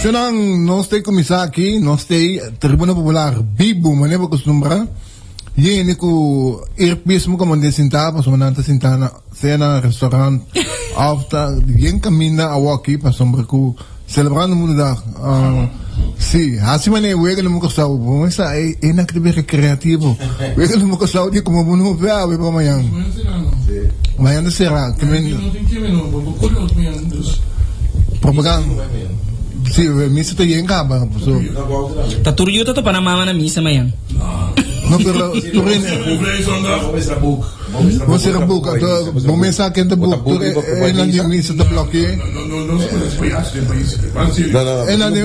Shonan, nos ta kuminsá aki, nos ta Tribuna Popular bibu, manera bo kustumbrá. Yende ku earpiece mo komo sintá, pasobra nan ta sintá na sea na restaurant òf ta yen kaminda awoki pasobra ku selebrando Moederdag. Sí, hasi manera wega na Kòrsou, bo mester e e nan ke ta bira kreativo. Wega na Kòrsou di komo bo no vea awe pa mañan. Mañan ta será. Propaganda. Sí, misa ta yen kaba. Ta tur yu ta topa nan mama na misa mañan. No, pero tur hende. Bo sera boek, anto bo mes sa ken ta boek. Tur e nan di misa ta bloke. No, no, no.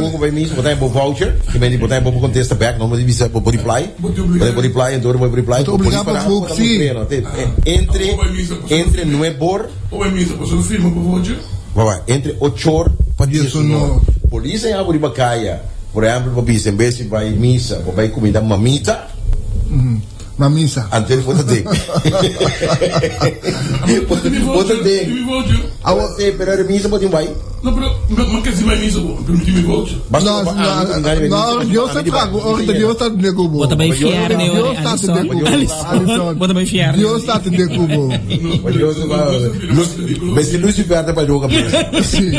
Bo boek bay misa, bo ta bo voucher, ki men di bo ta bo contesta back, no bo di bisa bo reply. Bo bo reply, anto bo reply. Bo ta obliga pa boek, si. Entre, entre nuebor. Wawa, entre ochor pa diesunor. Polis a yama bo riba kaya, por ehempel, bo bisa en bes di bay misa, bo bay kumida mamita. Na misa. Anto el bota den. Bota den. Awo sí, pero e misa bo tin bai. No, pero ma ke si bai misa bo, pero mi tin mi voucher. No, no, Dios ta trago, ora Dios ta atende ku bo. Bo ta bai fierne ora, Alison. Alison, bo ta bai fierne. Dios ta atende ku bo. Mester Lucifer ta bai roga misa. Sí.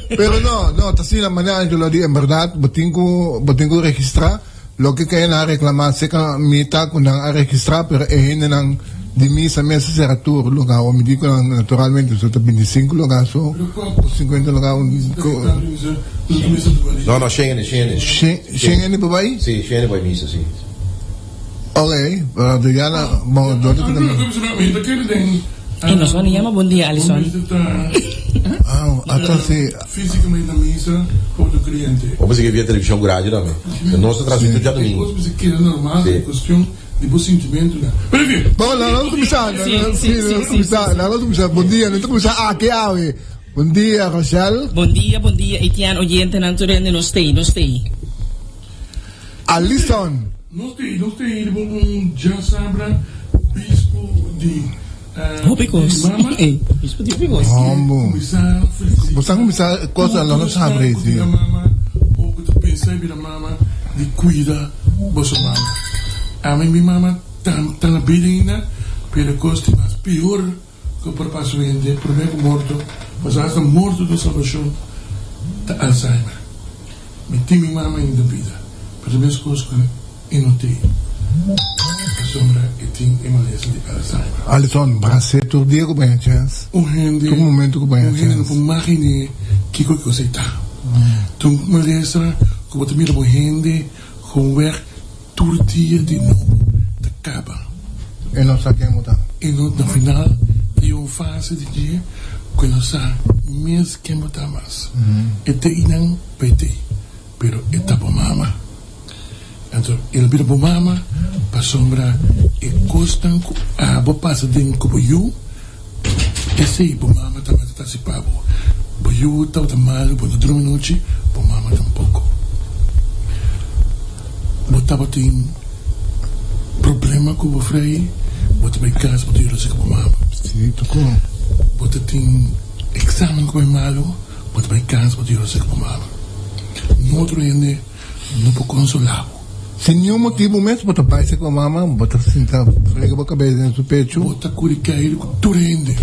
Pero no, no, ta asina manera Angelo di en berdad bo tin ku bo tin ku registra. Loke ku nan a reklamá serka mi ta ku nan a registrá, pero e hendenan di misa mes a sera tur lugá. Awor mi di ku nan naturalmente so ta bintisinku lugá so o sinkuenta lugá un ku. No, no, shen hende, shen hende. Shen, shen hende por bai? Sí, shen hende bai misa, sí. Oké, pero do ya na, bon, do ta E nos wani yama bon dia, Alison. Ah, ata si. Físicamente na misa otro creyente. Bo pensé que via televisión cu radio tambe. Nos ta transmiti tur djadomingo. Cos mester keda normal ta cuestion di bo sintimentonan. Pero en fin. Bon, laat nos cuminsa. Sí, sí, sí, sí, sí. Laat nos cuminsa. Bon dia. Nos ta cuminsa aki awe. Bon dia, Rochelle. Bon dia, bon dia, Etienne, oyentenan tur hende. Nos t'ei, nos t'ei. Alison. Nos t'ei, nos t'ei riba un djasabra bispo di. Hopi kos. Ey, bispo di hopi kos. Hombo. Bo sa kuminsá kos lo no sa habri si. Mama o ku ta pensa bira mama di kuida boso mama. Ami mi mama ta ta na bida ainda pero kos tin mas pior ku por pasa un hende prome ku morto pasobra hasta morto ta salbashon ta Alzheimer. Mi tin mi mama ainda bida pero meskos ku E no tin, pasobra e tin e malesa di Alzheimer. Alison, bras'é tur dia ku baña chèns. Un hende, Tur momento ku baña un hende no chèns. por maginé kiko e kos ei ta. Ta un malesa ku bo ta mira bo hende gewoonweg tur dia di nobo ta kaba. E no sa ken bo ta. E no, na final ta yega un fase di dje ku e no sa mes ken bo ta mas. E ta einan pa e ta ei, pero e ta bo mama. Anto el bira bo mama pasobra e kosnan ku abo pasa den ku bo yu, esei bo mama tabata ta hasi pa bo. Bo yu tabata malu, bo no drumi nochi, bo mama tampoko. Bo tabatin problema ku bo frei, bo ta bai kas bo ta yora si ku bo mama. Bo ta tin eksamen ku bai malu, bo ta bai kas bo ta yora si ku bo mama. No otro hende. No por consolá bo. Sin niun motibu mes bo ta bai ser ku bo mama, bo ta sinta frega bo kabes den su pechu. Bo ta kuri keiru ku tur hende.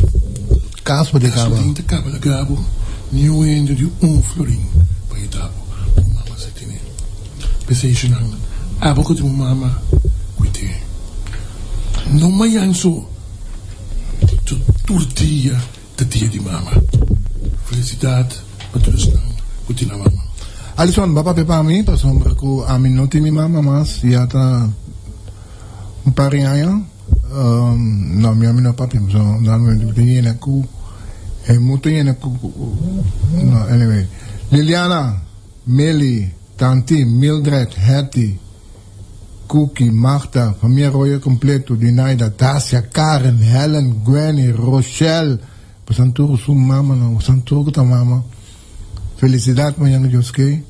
Kas bo ta kaba. Kaso tin ta kaba laga bo, niun hende di un florin pa yuda bo. Bo mama sa tene. P'esei shunan, abo ku tin bo mama, kuit'é. No mañan so, tur dia. Ta dia di mama. Felisidat pa tur esnan ku tin nan mama. Alison, bo a papia pa mi pasobra ku ami no tin mi mama mas ya ta un par di aña. No, mi ami no a papia pasobra na momento mi ta yena ku e mutu yena ku no anyway. Liliana, Meli, Tanti, Mildred, Hetty. Cookie, Martha, famia Royer completo, Dinaida, Dacia, Karen, Helen, Gwenny, Rochelle, bosan tur su mamanan, bosan tur cu ta mama, felicidad mañana Dios ke,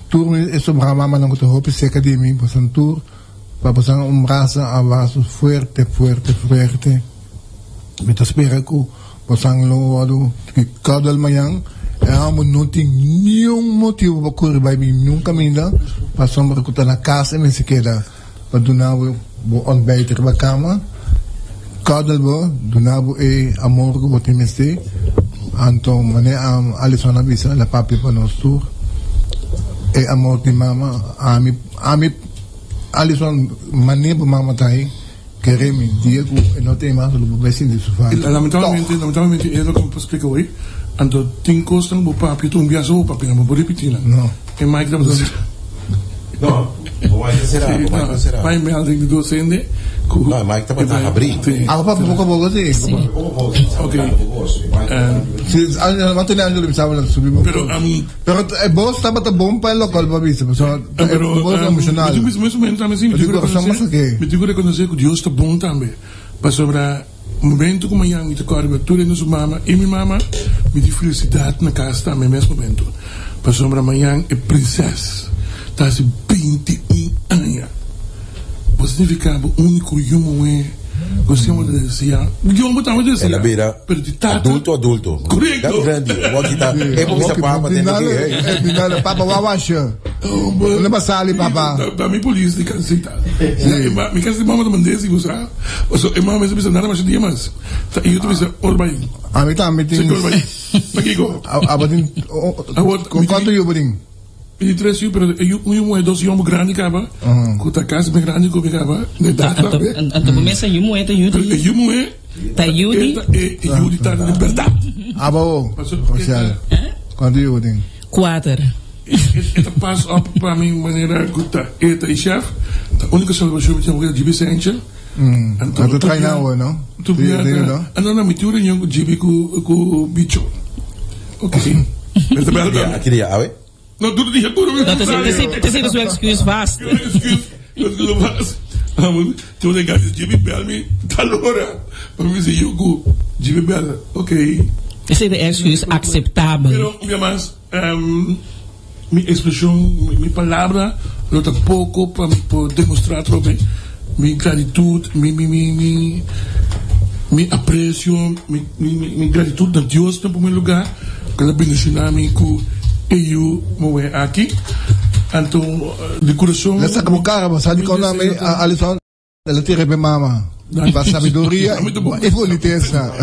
tur mi e sobra mamanan cu ta hopi cerca di mi, bosan tur, pa bosan un brasa, abrazo fuerte, fuerte, fuerte, mi ta spera cu bosan lo wordo cuddle mañan. Mama no tin niun motibu pa kore bai bin niun kaminda, pasobra ku ta na kas e mester keda pa duna bo bo ontbijt riba kama, cuddle bo, duna bo e amor ku bo tin mester. Anto manera Alison a bisa, el a papia pa nos tur, e amor di mama, ami, ami, Alison, manera bo mama ta ei. Kere mi dia ku e no tin mas lo bo bai sinti su falta. Lamentablemente, lamentablemente e loke mi por splika hoy, anto tin kosnan bo papia ta un biaha so bo papia, bo por ripiti nan. No. E mic tabata sera. No, bo mic ta sera, bo mic ta sera. Bai melding di docente ku. No, e mic tabata habri. Abo papia poko poko si. Si. Poko poko si, Ok. Si, a tene Angelo bisaba nan subi bo. Pero, Pero e bos tabata bon pa e lokal pa bisa, pasobra Ah, pero, e bos emocional. Mi tin mes momento tambe si, mi tin ku rekonosé, mi tin ku rekonosé ku Dios ta bon tambe. Pasobra momento ku mañan mi ta kòrda riba tur hende su mama i mi mama, mi tin felisidat na kas tambe mes momento. Pasobra mañan e prinses ta hasi 21 aña. Bo signifiká bo úniko yu muhé ku siempre ta deseá. Yo bo tambe deseá. El a bira Pero di tata. Adulto adulto. Correcto. Grandi. Bo a kita. E bo bisa papa tende ki. Hey. Dinale papa wawasha. No pa sali papa. Da mi polis di casita. Sí. Mi casa di mama ta mandesi bo sa. So e mama mester bisa nada mas dia mas. Ta iyo ta bisa or bai. A mi tambe tin. Sekor bai. Pakiko? Abo tin. Con cuanto yu bo tin? Mi tin tres yu, pero e yu, un yu muhé, dos yu homber grandi kaba, ku ta kasi men grandi ku mi kaba, na edat tambe. Anto bo mesa yu muhé ta yu di. Pero e yu muhé. Ta yu di. E ta e yu di tata di bèrdat. Abo, Rochelle, kuantu yu bo tin? Kuater. E ta pas op pa mi manera ku ta e ta e chèf. Ta úniko salbashon mi tin awor ta djibi Sencha. Anto ta traina awor, no? Tur bia ta, ah no no, mi tin un reunion ku djibi ku Bicho. Ok. Ki dia awe? No, tur dia tur. No, te sirve su excuse vast. Excuse vast. Tin un gati Jimmy bel mi tal ora. Pa mi bisa yo ku Jimmy bel. Ok. Esei ta excuse aceptabel. Pero un bia mas, mi expresion, mi palabra lo ta poco pa mi por demostra atrobe mi gratitud, mi mi mi mi mi aprecio, mi mi gratitud na Dios na primer lugar. Ku el a bendishoná mi ku e yu muhé aki. Anto di kurason. El a saka bo kara, bo sa dikon nan mi Alison? El a tira riba e mama. Pa sabiduria i bonitesa.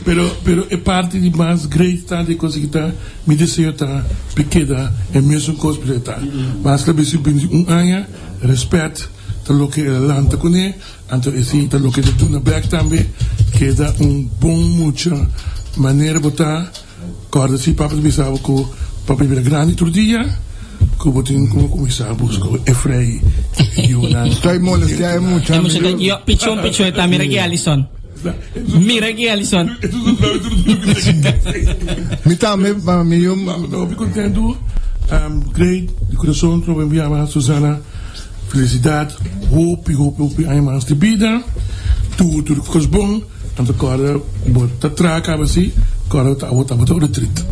Pero, pero e parti di mas great ta di kos aki ta, mi deseo ta pa e keda e mesun kos ku e ta. Mas el a bisi 21 aña, rèspèt ta loke el a lanta kuné. Anto esei ta loke ta duna bek tambe, keda un bon mucha manera bo ta kòrda si papa ta bisa bo ku papa bira grandi tur dia ku bo tin ku kuminsá buska e frei yunan. Estoy molestia e mucha. E mucha ta yo pichon pichon e ta mira ki Alison. Mira ki Alison. Mi tambe pa mi yu. Mi ta hopi kontentu, great di kurason trobe mi yama Susana. Felisidat, hopi hopi hopi aña mas di bida, tur tur kos bon, anto kòrda bo ta traha kaba si, kòrda bo ta abo tabata un retreat.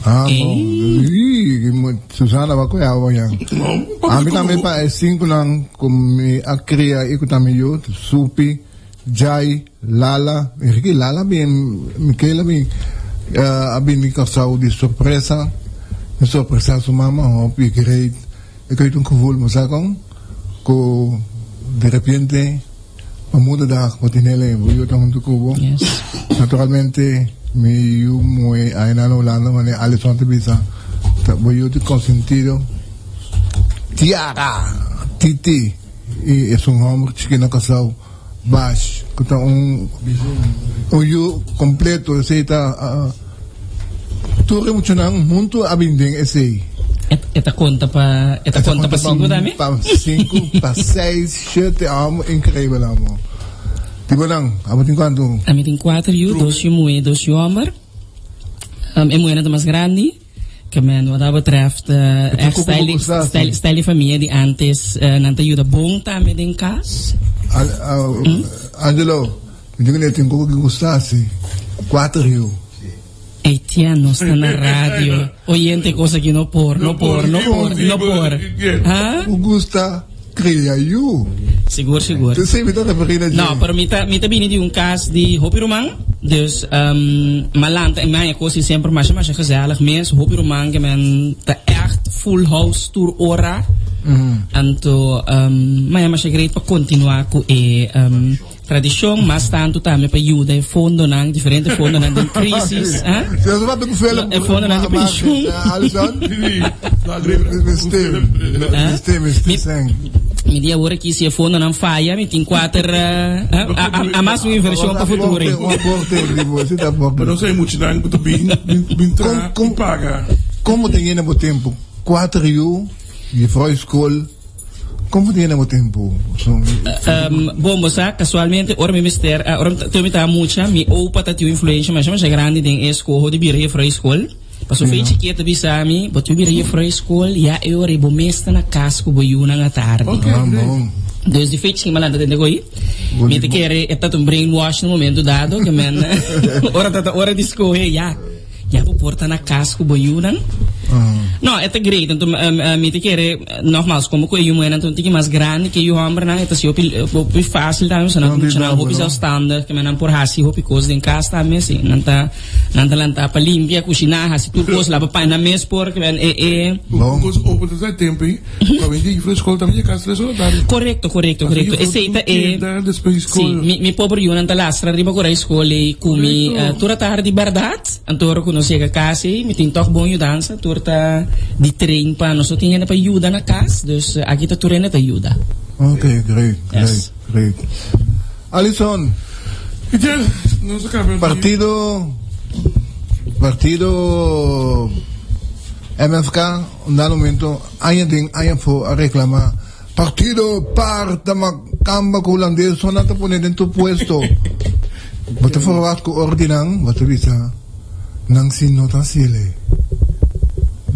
Ah bon, ii Susana bo a kohe awa ya. Ami tambe pa e sinkunan ku mi a kria i ku ta mi yu, Supi, Jai, Lala, Enrique Lala bin, Michaela bin a bini Kòrsou di sorpresa, mi sorpresa su mama hopi great. E kait un gevoel mo sa kon ku de repente pa moederdag bo tin hele bo yu ta huntu ku bo. Naturalmente mi yu muhe aina na Hulanda wanneer Alison ta bisa ta bo yu ta konsentido Tiara Titi i esun homber chiki na Kòrsou Bash ku ta un un yu kompleto esei ta tur e muchanan huntu a bin den esei. E ta konta pa e ta konta pa sinku tambe? Pa sinku pa seis shete amo inkreibel amo. Di bo nan abo tin kuantu? Ami tin kuater yu, dos yu muhé dos yu hòmber. E muhénan ta mas grandi. Ke men wat dat betreft echt stijl stijl di famia di antes nan ta yuda bon tambe den kas. Angelo, mi tin ku ne tin koko ki gusta si. Kuater yu. Ey tia nos ta na radio oyente kos aki no por no por no por no por ha. Ku gusta kria yu. Sigur, sigur. Sí, mi ta referí na dje. No, pero mi ta, mi ta bini di un kas di hopi ruman. Dus, um, m'a lanta i mi haña kos di semper masha masha gezellig mes. Hopi ruman ke men ta ègt full house tur ora. Anto, um, mi haña masha great pa kontinuá ku e, um, Tradishon mas tantu tambe pa yuda e fondonan, diferente fondonan den crisis. Ah? E fondonan di pensioen. Mi di awor aki si e fondonan faya, mi tin kuater a mas un invershon pa futuro. Pero no sei muchanan ku ta bin bin tra i paga. Komo ta yena bo tempu? Kuater yu, juffrouw skol. Kon bo tin bo tempu? Bon, bo sa, kasualmente ora mi mester, ora mi mi ta mucha, mi opa ta tin un influensha masha masha grandi den e eskoho di bira jefrou skol. Pasobra fe chikiet ta bisa mi, bo tin bira jefrou skol, ya e ora ei bo mes ta na kas ku bo yunan atardi. Ah, bon. Dus di fe chikit mi a lanta tende ko'i. Mi ta kere e ta un brainwash na momento dado, ke men ora ta ta ora di skohe, ya. Ya bo por ta na cas cu bo yunan. No, e ta great. Anto mi ta kere, nogmaals, como cu e yu muhernan ta un tiki mas grandi cu e yu hombernan, e ta si hopi, hopi facil tambe, pasobra nan ta muchanan hopi zelfstandig, ke men nan por haci hopi cos den cas tambe, si. Nan ta, nan ta lanta pa limpia, cushiná, haci tur cos, laba paña, nan mes por, ke men e, e. Un cos open ta sa e tempo ei, pa mi di skol tambe yega cas tres ora tardi. Correcto, correcto, correcto. Esei ta e. Sí, mi, mi pober yunan ta lastra riba ku skol ei ku mi tur a tardi bèrdat. Anto ora ku nos yega kas ei, mi tin tòg bon yudansa. Tur ta di train pa nos no tin hende pa yuda na kas, dus aki ta tur hende ta yuda. Ok, great, great, great. Alison, partido, partido MFK, un dado momento, aña den aña afó a reclama. Partido par ta makamba ku hulandes so nan ta pone den tur puesto. Bo ta verwacht ku ora di nan bo ta bisa nan si no ta hasiel.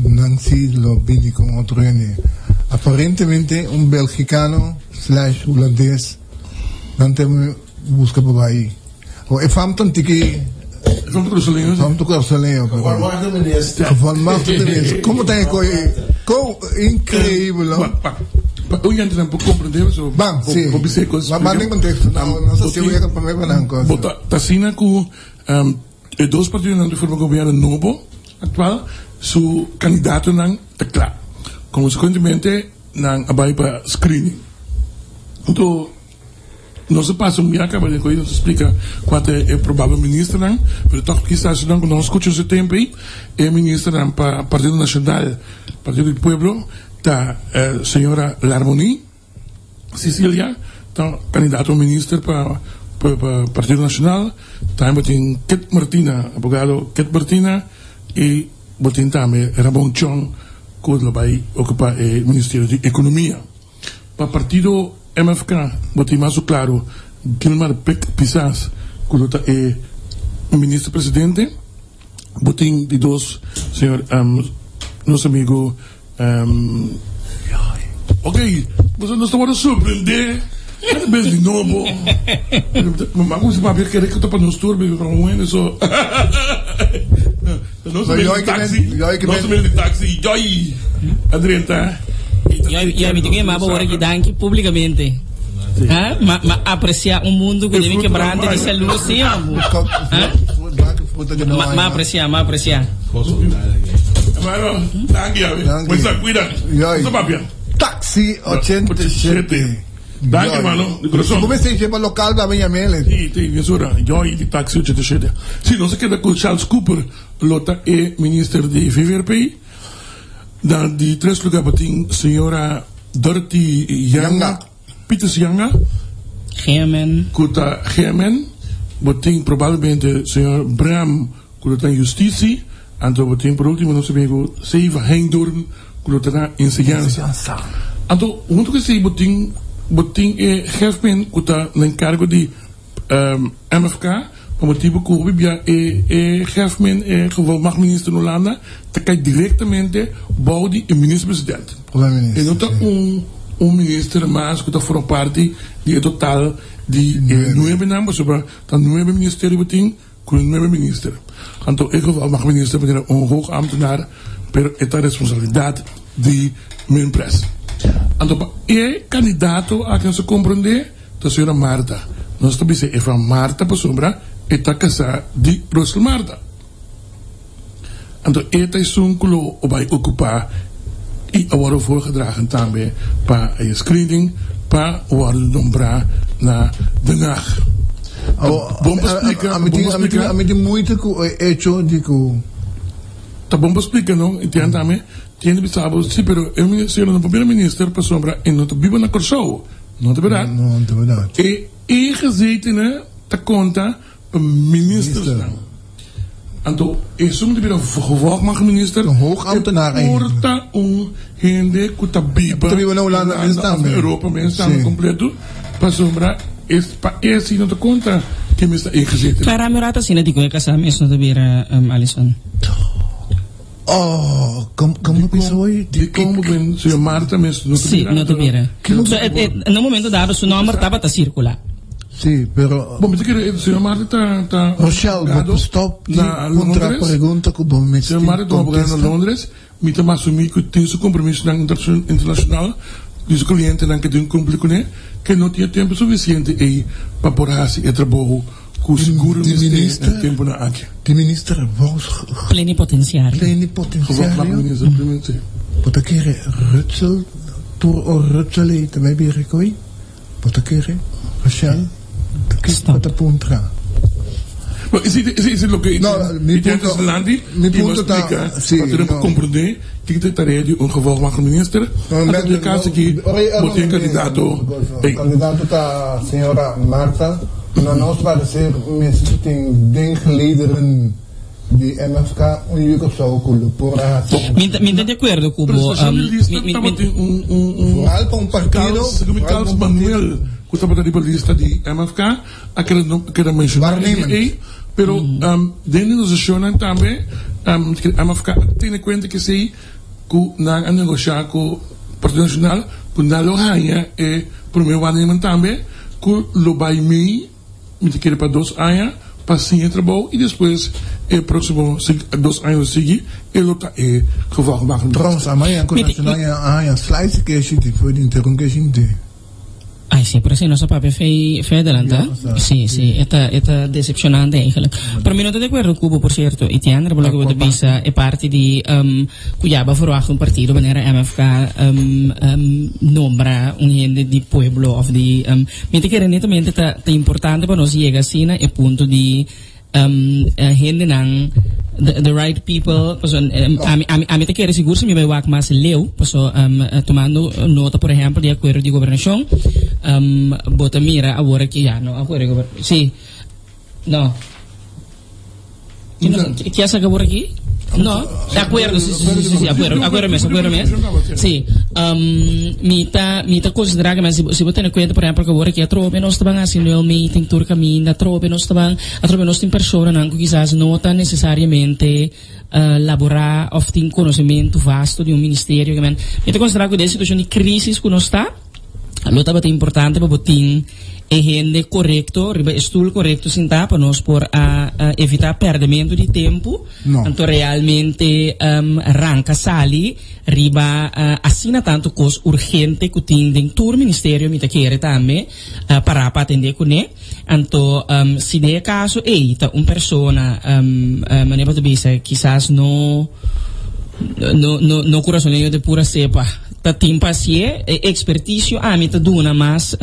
Nan si lo bini ku un otro hende. Aparentemente un belgikano slash hulandes nan ta buska pa bai. E fam ta un tiki. E fam ta kurasoleño. Fam ta kurasoleño. Gevolmachtigde minister. Gevolmachtigde minister. Como ta e koe? Ko increíbel, no? Pa pa un gente nan por comprende so. Ban, si. Bo bisa e kos. Ma ban den contexto. No, no sa si wega pa me pa nan kos. Bo ta ta asina ku e dos partidonan ta forma gobierno nobo actual su kandidatonan ta kla. Consecuentemente nan a bai pa screening. Anto. Nos a pasa un bia caba den cu nos a splica cua ta e probabel ministernan, pero toch kisas esnan cu no a scucha nos e tempo ey, e ministernan pa Partido Nacional, Partido di Pueblo, ta señora Larmonie Cecilia, ta candidato a minister pa Partido Nacional, tambe bo tin Kit Martina, abogado Kit Martina, y bo tin tambe Ramon Chong cu lo bay ocupa e ministerio di Economia. Pa partido MFK bo tin mas claro Gilmar Pik Pisas cu lo ta e minister presidente. Bo tin di dos señor nos amigo ok boso nos ta worde sorprende cada bes di nobo. Mama cuminsa papia kere cu ta pa nos tur pero un hende so nos amigo di taxi nos amigo di taxi Joy a drenta. Ya mi tin ke maba ora ki danki publicamente. Ha? Ma ma aprecia un mundo ku debe quebrante di salud sí ambu. Ha? Ma ma aprecia, ma aprecia. Hermano, danki awe. Pues cuida. Nos papia. Taxi 87. Danki hermano, di corazon. Como se dice pa local tambe yamele. Sí, sí, mesura. Joy di Taxi 87. Sí, nos a keda ku Charles Cooper lo ta e minister di VVRP. Na di tres lugar bo tin señora Dorothy Yanga, Pieters Yanga. GMN. Ku ta GMN. Bo tin probablemente señor Bram ku lo ta na Justitie. Anto bo tin por ultimo nos amigo Seva Hengdoorn ku lo ta na Enseñansa. Anto hunto ku esei bo tin bo tin e Hefmen ku ta na enkargo di MFK, pa motibu ku hopi bia e e Hefmen, e gevolmagtminister na Hulanda, ta kai direktamente bou di e minister-president. E no ta un un minister mas ku ta forma parti di e total di e nuebenan, pasobra ta nuebe ministerio bo tin ku e nuebe minister. Anto e gevolmagtminister manera un hoogambtenaar, pero e ta responsabilidat di Minpres. Anto pa e kandidato aki nos a komprondé ta señora Martha. Nos ta bisa e van Martha pasobra e ta kasá di Russel Martha. Anto e ta esun ku lo bai okupá i a wòrdu voorgedragen tambe pa e screening pa wòrdu nombrá na Den Haag. Ta bon pa splika, ta bon pa splika. Ami tin moeite ku e echo di ku. Ta bon pa splika no, i tin tambe tin hende bisa bo si pero e señor no por bira minister pasobra e no ta biba na Kòrsou. No ta bèrdat? No ta bèrdat. E ingezetenen ta konta pa ministersnan. Anto esun ta bira gevolgmachtminister. Un hoogambtenaar E por ta un hende ku ta biba Ta biba na Hulanda mes tambe. Of Europa mes tambe kompleto. Pasobra es pa e si no ta konta ke mes ta ingezeten. Clara mi rato asina di ku e kasá mes no ta bira Alison. Oh, kom kom bisa hoy? Dikon bo ben señor Marta mes no ta Sí, bira? no ta bira. So, et, et, na un momento dado su nomber tabata circula. Sí, pero Bon, mi ta kere señor Marta ta ta Rochelle, bo abogado por stop di na puntra Londres. pregunta ku bo mes Señor tin Marta ta un abogado na kontesta. Londres. Mi ta asumí ku tin su kompromisonan internashonal di su klientenan ke tin kumpli kuné, ke no tin e tempu sufisiente ei pa por hasi e trabou ku sigur mester na e tempunan aki. Di minister Vos Plenipotenciario. Plenipotenciario. Bo ta kere Rutzel tur o Rutzel ei ta bai bira koe? Bo ta kere Rochelle? Kiko bo ta puntra? Bo esei esei loke No, mi i punto, Landy mi i bo punto ta, splika si, pa tur no. komprendé kiko ta e tarea di un gevolgmacht minister. No, Anto met, den e kaso aki ora bo tin kandidato ei. Kandidato ta señora Martha. Na nos parecer mester tin den gelederen di MFK un yu Kòrsou ku lo por a hasi un. Mi ta mi ta di akuerdo ku bo. Prestashon di lista Mi mi tabatin un un un Vooral pa un partido, Carls, segun mi vooral pa Carls un partido. Manuel ku tabata riba lista di MFK a keda no a keda menshoná Waarnemend. ei, pero den negosiashonnan tambe MFK a tene kuenta ku esei ku nan a negoshá ku Partido Nashonal ku nan lo haña e promé waarnemend tambe ku lo bai mei mi ta kere pa dos aña pa siña e trabou i despues e próksimo dos aña lo sigui e lo ta e gevolgmaker. Trouwens, a maña ku Nacional ya a haña slice keshi di for di interun keshi nte. Ay sí, pero si nos a papia fei fei adelanta. Sí, sí, e ta e ta decepcionante eigenlijk. Pero mi no ta de acuerdo cu bo, por cierto, Etienne, riba loke bo ta bisa e parti di um, cu ya bo a verwacht un partido manera MFK um, um, nombra un hende di pueblo of di um, mi ta kere netamente ta ta importante pa nos yega asina e punto di Um, hendenan, the, the right people, paso, um, ami, ami, ami ta kere sigur si mi bai wak mas leu, paso, um, tomando nota, por ehempel, di akuerdo di gobernashon, um, bo ta mira awor aki, ya, no, akuerdo di gober-, si, no. Ki, ki a saka awor aki? No, de acuerdo, sí, sí, sí, sí, sí, acuerdo, acuerdo mes, acuerdo mes. Sí, um, mi ta, mi ta considera que si, si bo tene cuenta, por ejemplo, que awor aki atrobe nos ta ban haci nul meeting tur caminda, atrobe nos ta ban, atrobe nos tin personanan cu kisas no ta necesariamente uh, labora of tin conocimento vasto di un ministerio, que men, mi ta considera cu den situacion di crisis cu nos ta, Lo tabata importante pa bo tin e hende korekto riba e stul korekto sintá pa nos por a evitá pèrdemento di tempu. No. Anto realmente ranka sali riba asina tantu kos urgente ku tin den tur ministerio mi ta kere tambe pará pa atendé kuné. Anto si den e kaso ei ta un persona manera bo ta bisa kisas no no no no kurasoneño de pura sepa ta tin pa hasié e ekspertisio ami ta duna mas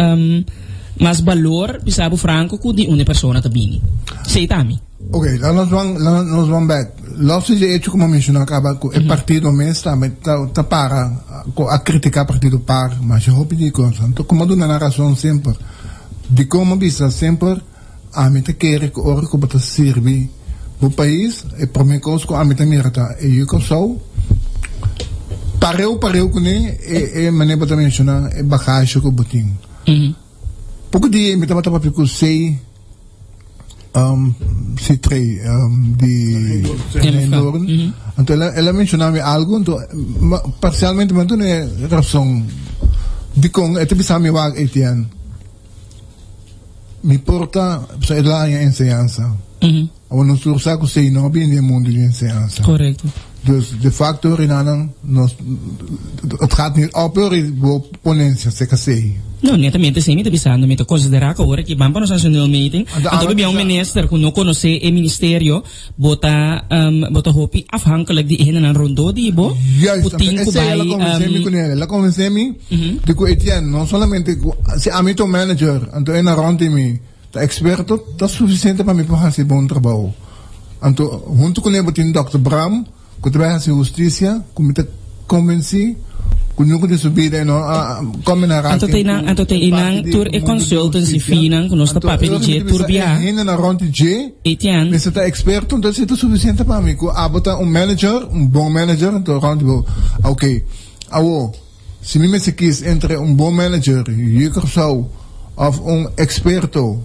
mas balor bisa bo franko ku di un e persona ta bini. Esei ta ami. Ok, laat nos ban, laat nos ban bek. Los di e hecho ku mi a menshoná kaba ku e partido mes tambe ta ta para ku a kritiká partido par masha hopi di kos. Anto komo a duna nan rason semper. Dikon mi a bisa semper ami ta kere ku ora ku bo ta sirbi bo pais e promé kos ku ami ta mira ta e yu Kòrsou pareu pareu kuné e e manera bo ta menshoná e bagashe ku bo tin. Poko dia mi tabata papia ku Sei C3 di Nijndoorn. Anto el a el a menshoná mi algu anto parsialmente mi a duna e rason dikon e ta bisa mi wak Etienne mi por ta pasobra el a haña enseñansa. Awor nos tur sa ku Sei no a bini den mundu di enseñansa. Korekto. Dus de facto rinanan nos het gaat niet op ori bo ponencia CKC. No, netamente esei mi ta bisando. Mi ta considera cu ora ki ban pa nos haci un nulmeting, anto bo bia un minister cu no conoce e ministerio, bo ta bo ta hopi afhankelijk di e hendenan rondó di bo cu tin cu bai. Esei el a convence mi cunel. El a convence mi di cu Etienne no solamente cu si ami ta un manager anto e na rond di mi ta experto ta suficiente pa mi por haci bon trabou. Anto hunto cunel bo tin Dòkter Bram Ku ta bai hasi hustisia, ku mi ta konvensí ku nunka den su bida e no a kome na Anto raken te nan, ku anto te e einan parti di tur e mundu di consultancy hustisia. fee nan ku nos ta Anto papia e di ora mi dje ta tur bisa e bia. hendenan rònt di dje Etienne. mester ta eksperto, entonces e ta sufisiente pa mi ku abo ta un manager, un bon manager, anto rònt di bo, oke, awo si mi mester kis entre un bon manager yu Kòrsou òf un eksperto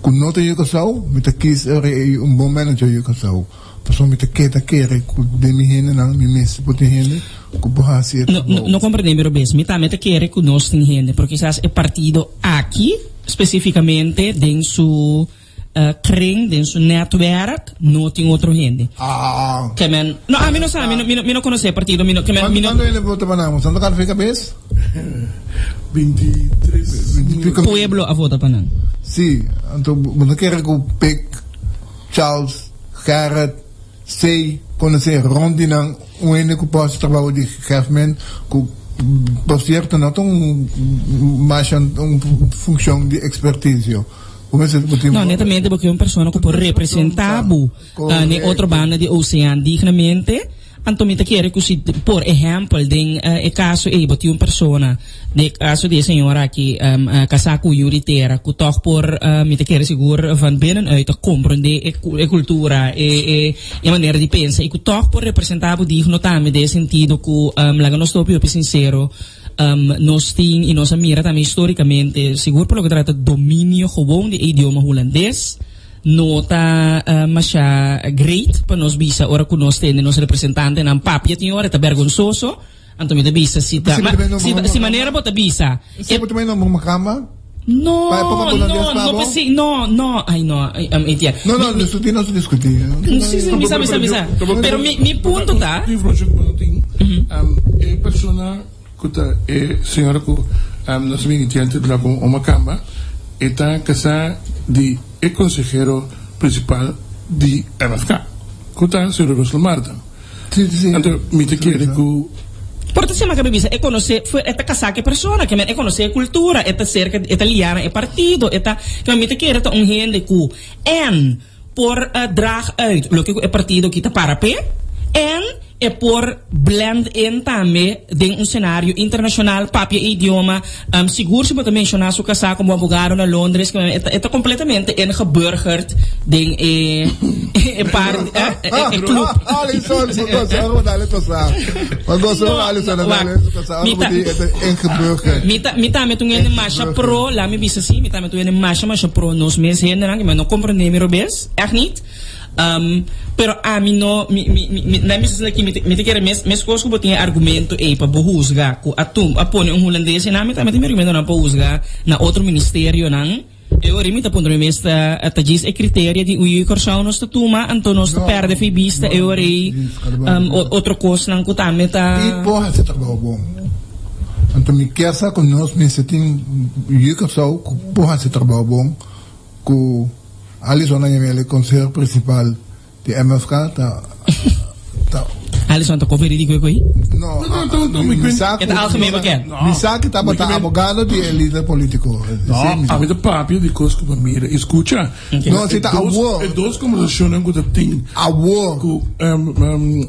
ku no ta yu Kòrsou, mi ta kis e ora ei un bon manager yu Kòrsou. Pasobra mi ta keda kere ku den mi hendenan mi mester por tin hende ku por hasi e No, trabou. no komprendé mi robes. Mi tambe ta kere ku nos tin hende, pero kisas e partido aki spesifikamente den su kring, den su netwerk, no tin otro hende. Ah. Ke men, no, ami no sa, mi no, mi no, mi no konosé e partido, mi no, ke men, mi no. Kuantu hende vota pa nan? Santo Carlos fika bes? 23 mil. Pueblo a vota pa nan. Sí, anto bo ta kere ku Pik, Charles, Gerrit, Sey konosé rond di nan un hende ku por hasi trabou di gegeven ku por sierto no ta un masha un funkshon di ekspertisio. Bo mester bo tin. No, netamente bo ke un persona ku por representá bo n'e otro banda di osean dignamente. Anto mi ta kere ku si, por ehèmpel, den e kaso ei bo tin un persona, den e kaso di e señora aki, kasá ku yu di tera, ku tòg por, mi ta kere sigur van binnenuit ta komprondé e kultura, e manera di pensa, i ku tòg por representá bo digno tambe den e sentido ku, laga nos ta hopi hopi sinsero, nos tin i nos a mira tambe histórikamente, sigur por loke trata dominio gewoon di e idioma hulandes, No ta masha great pa nos bisa ora ku nos tende nos representantenan papia tin ora e ta bergonsoso, anto mi ta bisa si ta si manera bo ta bisa e bo ta manda un makamba? No, no, no p'esei, no, no, ai no, Etienne. No, no, diskutí nos ta diskutí. Si, si, mi sa, mi sa, mi sa. Pero mi punto ta. Informashon ku bo no tin, e persona ku ta e señora ku nos amigo Etienne ta bira komo un makamba, e ta kasá di e konsehero prinsipal di MFK, ku ta señor Russel Marten. Anto mi ta kere ku. Por ta sema kabe bisa e konosé fu e ta kasá ku e persona, ke men e konosé e kultura, e ta serka, e ta liá na e partido, e ta, ke men mi ta kere ta un hende ku en por draag uit loke ku e partido ki ta para p'e en e por blend in tambe den un senario internashonal, papia e idioma, sigur si bo ta menshoná su kasá komo abogado na Londres, e ta kompletamente ingeburgerd den e e par e club. Alison, bo gosa ora bo dal e kosá. Bo gosa ora Alison a dal e kosá, ora bo di e ta ingeburgerd. Mi ta mi tambe ta un hende masha pro, laat mi bisa si, mi tambe ta un hende masha masha pro nos mes hendenan, mi no komprendé mi robes, ègt nit. Pero ami no, mi, mi, mi, mi, na mi sesenta aki, mi ta, mi ta kere mes, meskos ku bo tin e argumento ei pa bo husga ku a tum, a pone un hulandes einan, mi tambe tin mi argumentonan pa husga na otro ministerionan. E ora mi ta puntra mi mes ta, ta djis e kriteria di ui Kòrsou nos ta tuma, anto nos ta pèrdè fi bista e ora ei, otro kosnan ku tambe ta. I por hasi trabou bon. Anto mi kier sa ku nos mester tin ui Kòrsou ku por hasi trabou bon ku. Alison a yama el e konsehero prinsipal di MFK ta ta. Alison ta koffie ridi koe koe? No, mi sa ku E ta algemeen bekend. Mi sa ku tabata abogado di e lider politiko. No, ami ta papia di kos ku bo mira i skucha. No, si ta awor. E dos kombersashonnan ku ta tin. Awor. Ku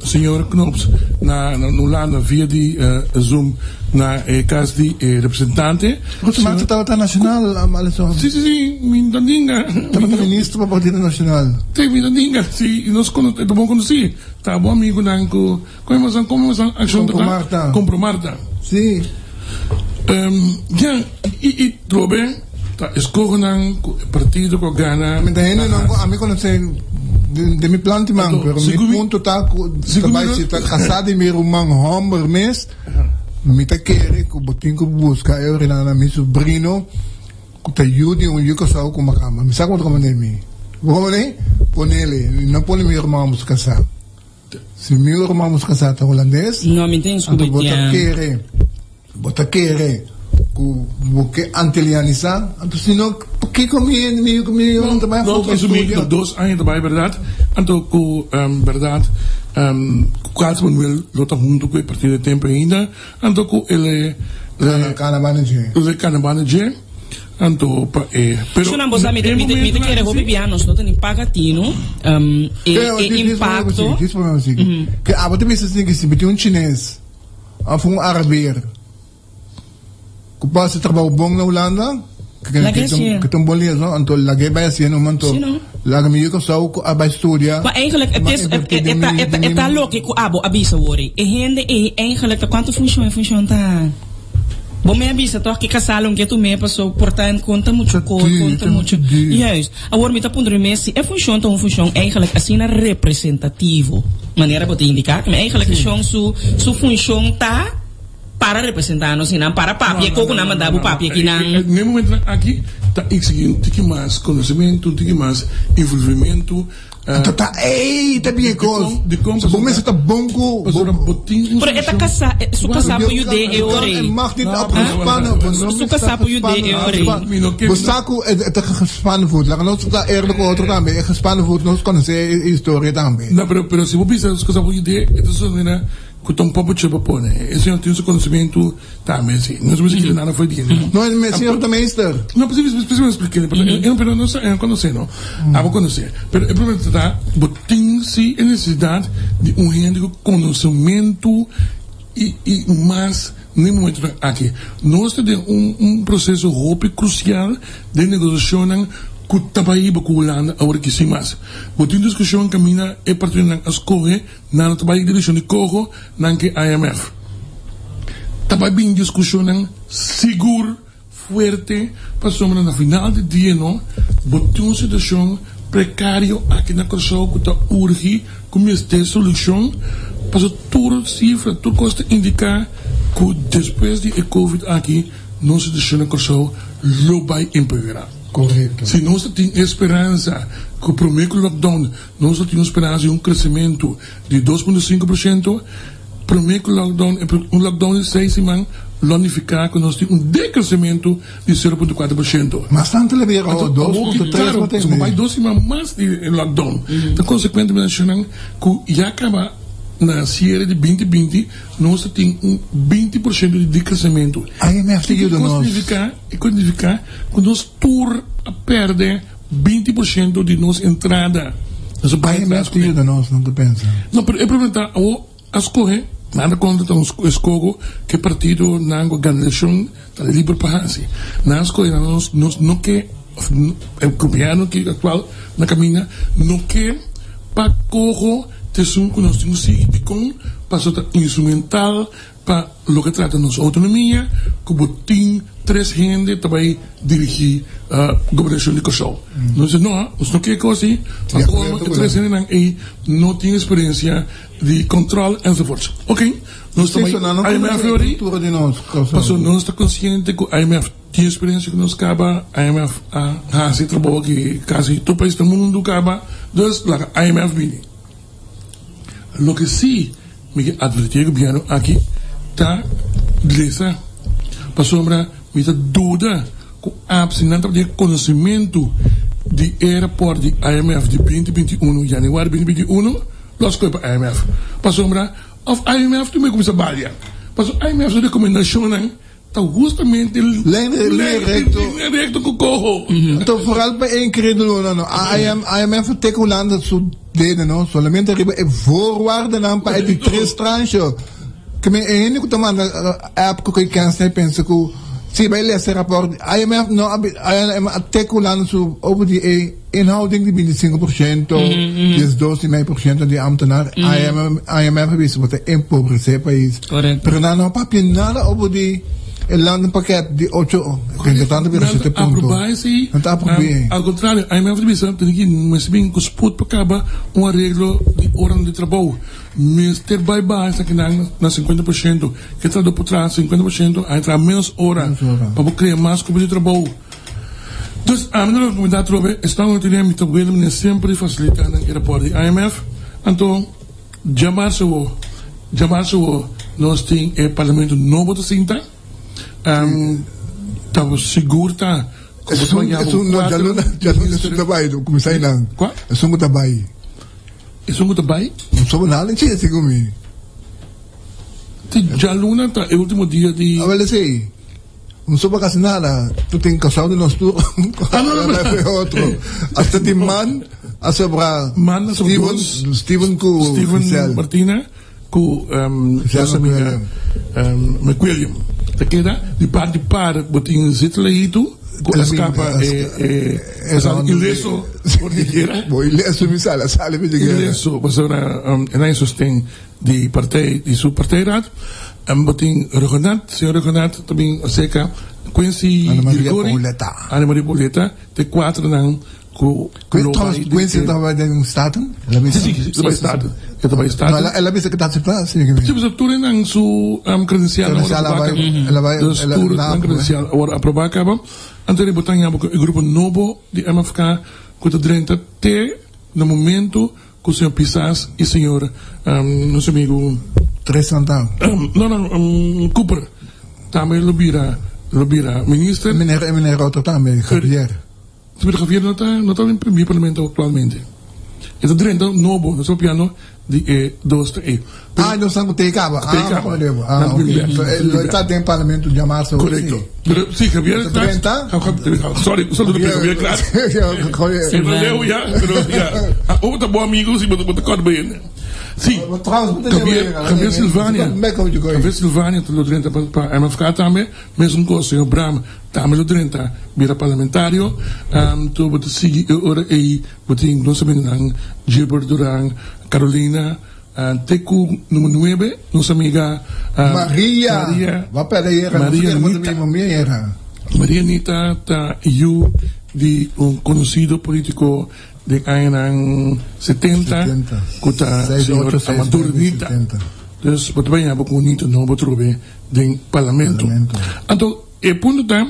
señor Knops na Hulanda via di Zoom na e kas di e representante. Ruth Marta tabata nacional, Alison. Si, si, si, mi ta ninga. Tabata ministro pa Partido Nacional. Si, mi ta ninga, si, nos cono, e ta bon conoci. Ta bo amigonan cu, como e como e accion ta? Compro Marta. Compro Marta. Si. Ya, y, y trobe ta escogenan cu e partido cu a gana. Mi ta hende nan cu ami conoce den, den mi plan timan, pero mi punto ta cu ta bay si ta casa di mi ruman homber mes. Mi ta kere ku bo tin ku buska e orina na mi subrino ku ta yu di un yu kasá ku makamba. Mi sa ku bo ta komprendé mi. Bo komprendé? Ponele. No pone mi ruman buska sa. Si mi ruman nos kasá ta hulandes, No, mi tin anto skubi bo ta tian. kere, bo ta kere ku bo ke antilianisá, anto si no, pakiko mi mi mi yonan ta bai No, afó pa eso mi studia? 2 aña ta bai berdad, anto ku berdad ku Carlos Manuel lo ta hunto ku e partido e tempo ainda, anto ku el e Kana kana banda dje. El kana banda dje. Anto pa e pero Shunan bo sa mi e mi mi ta momento kere hopi aki bia nos no ta ni paga tinu e Pero e dis dis problema impacto si, dis problema si. Ke abo ta bisa si ke si bo tin un chines of un arabier ku por hasi trabou bon na Hulanda, ke Laga ke hasié. ke ta un bon liaison, anto lag'é bai hasié numa anto Si no. laga mi yu Kòrsou ku a bai studia Maar eigenlijk het ma is het invertí e den ta mi e ta den e mi ta loke ku abo a bisa wor ei. E hende ei eigenlijk ta kuantu funshon e funshon ta? Bo me a bisa toch ki casal un ke tu me paso por ta en conta mucho Ta ko duur, conta ta mucho mucho duur. Juist. Awor mi ta puntra mi mes si e funcion ta un funcion eigenlijk asina representativo manera bo ta indica mi eigenlijk Sí. shon su su funcion ta para representa nos y nan para No, papia no, ko no, ku nan no, manda no, bo no. papia ki nan. Ne momentonan aki ta exigi un tiki mas conocimento, un tiki mas envolvimento. Anto ta ey ta bien cos. Dicon Bo mester ta bon cu Pasobra bo tin un Pero e ta solucion. casa, su casa por yud'é e ora E ei. mag niet No, op pero gespannen voet. No Su mester casa por yud'é e ora ei. Mi no ke Bo sa cu e ta gespannen voet. Laga nos ta eerlijk otro tambe. E gespannen voet nos conoce e historia tambe. No, pero pero si bo bisa su casa por yud'é e ta sona Ku ta un popochi pa pone. E señor tin su konosementu tambe, si. No mester kere nada for di hende. No, e señor ta meester. No, precies, precies mi expliké. Pero, pero no sa, e no konosé, no. Abo konosé. Pero e problema ta ta, bo tin si e nesesidat di un hende ku konosementu i, i mas den momentunan aki. Nos ta den un, un proseso hopi krusial den negosiashonnan ku ta bai hiba ku Hulanda awor aki sin mas. Bo tin diskushon kaminda e partidonan a skohe. Nan ta bai direkshon di koho nan ke IMF. Ta bai bin diskushonnan sigur fuerte pasobra na final di dia no bo tin un situashon prekario aki na Kòrsou ku ta urgi ku mester solushon pasobra tur sifra tur kos ta indiká ku despues di e covid aki nos situashon na Kòrsou lo bai empeorá. Korekto. Si nos ta tin e speransa ku promé ku lockdown Nos a tin un speransa di un kresementu di 2.5%, promé ku lockdown, un lockdown di seis siman lo nifiká ku nos tin un dekresementu di 0.4%. Mas tantu lo bira awor, 2.3 bo tende. Bai dos siman mas di lockdown. Ta konsekuente menashonan ku ya kaba na siere di 2020 nos a tin un 20% di dekresementu. IMF ta yuda nos. Kiko nifiká ku nos tur a pèrdè. 20% di nos entrada. Nos a bai IMF ta yuda nos, no ta pensa. No, pero e problema ta awor a skohe, nada kontra ta un eskoho ku e partidonan ku a gana elekshon ta liber pa hasi. Nan a skohe nan nos nos no ke òf e gobièrnu ki aktual na kaminda no ke pa koho ta esun ku nos tin ku sigui dikon pasobra ta instrumental Pa loke trata nos outonomia, ku bo tin tres hende ta bai dirigí gobernashon di Kòrsou. Nos di no, nos no ke kos ei, pa kolmo e tres hendenan ei no tin eksperensia di kòntròl enzovoorts. Oké, nos ta bai IMF yori, pasobra nos ta konsiente ku IMF tin eksperensia ku nos kaba, IMF a hasi trabou aki kasi tur pais na mundu kaba, dus laga IMF bini. Loke si mi ke advertí e gobièrnu aki ta lesa, pasobra mi ta duda ku ap si nan tabatin e konosementu di e rapòrt di IMF di 2021, yanüari 2021, lo a skohe pa IMF. Pasobra òf IMF tin kuminsá balia, pasobra IMF su rekomendashonnan Ta hustamente Lijn recto. Lijn recto cu coho. Anto vooral pa e incredulonan no. IMF ta teka Hulanda su dede no. Solamente riba e voorwaardenan pa e di tres tranche. Ke men e hende ku ta manda app ku koi kens na e pensa ku si bai lesa e rapport IMF no a IMF a teka Hulanda su over di e inhouding di 25%, 12,5% di ambtenaar. IMF a bisa bo ta empobresé e pais. Correcto. Pero nan no a papia nada over di e landenpakket di ocho, treinta tanto bira Nan shete ta punto. aprobá esei. Nan ta aprob'é. Al contrario, IMF ta bisa tin ki mester bin ku spoed pa kaba un areglo di oranan di trabou. Mester bai baha esakinan na 50%. Ke trahadó por traha 50% a traha menos ora Menos ora. pa por krea mas kupo di trabou. Dus ami ta rekomendá atrobe esnan ku no tene mi ta wele manera semper di fasilitá nan e rapòrt di IMF. Anto. Djamarsu awo, djamarsu awo nos tin e parlamento nobo ta sinta. Ta sigur ta ku bo ta baña bo Esun no djaluna, djaluna esun ta bai, kuminsá einan. Kua? Esun ku ta bai. Esun ku ta bai? So bo nada chese ku mi. Ti djaluna ta e ultimo dia di. Awel esei. No soba casi nada. Tu tin casao di nos tur. Ah, no, no, no. Otro. Hasta tin man a sobra. Man a sobra Steven, dos. Steven cu Steven Giselle. Martina cu Giselle nos amiga McWilliam. McWilliam. Ta keda di parti par bo tin Zitleito cu a El a bin, scapa a e, sca- e, e a sali round ileso for di guera. Bo ileso mi sali, a sali mi di guera. Ileso, pasobra e nan sosten di partij di su partijraad. En bo tin Rhuggenaath, señor Rhuggenaath ta bin acerca Quincy Ana Maria Girgori, Pauletta. Ana Maria Pauletta, te cuatronan cu lo Trouwens, bai Quincy di ta bai den Staten? El a bisa? Si, si, e ta bai Staten. E ta bai No, Staten. el a, el a bisa cu ta acepta, si Si, pasobra tur esnan su credencial a worde Credencial a aproba bai, caba. el a bai, Dus el a tur na nan credencial a worde aproba caba. Anto riba tan yama cu e grupo nobo di MFK cu ta drenta te na momento Cu señor Pisas y señor nos amigo. Tres Santana. No no Cooper tambe lo bira lo bira minister. E meneer e meneer otro tambe Javier. Si pero Javier no ta no ta den mi parlamento actualmente. E ta drenta nobo nos ta papiando di e dos ta e. Ah nos ta cu te caba. Te caba. Ah ok. Lo e ta den parlamento djamarzo. Correcto. Pero si Javier Drenta. Sorry, un saludo pa Javier Klaas. Javier. E no leu ya, pero ya. Bo ta bo amigo si bo ta kòrda bo hende. Si, Javier, Javier Silvania. Javier Silvania ta lo drenta pa MFK tambe. Mesun kos señor Bram tambe lo drenta bira parlamentario. Anto bo ta sigui e ora ei bo tin nos amigonan Gilbert Duran, Carolina. Te ku number nuebe nos amiga Maria. Maria. Ba perde yera. Maria Nita. Maria Nita ta yu di un konosido politiko den añanan 70 ku ta señor Amador Nita. Dus bo ta bai yama ku Nita nobo trobe den parlamento. Anto e punto ta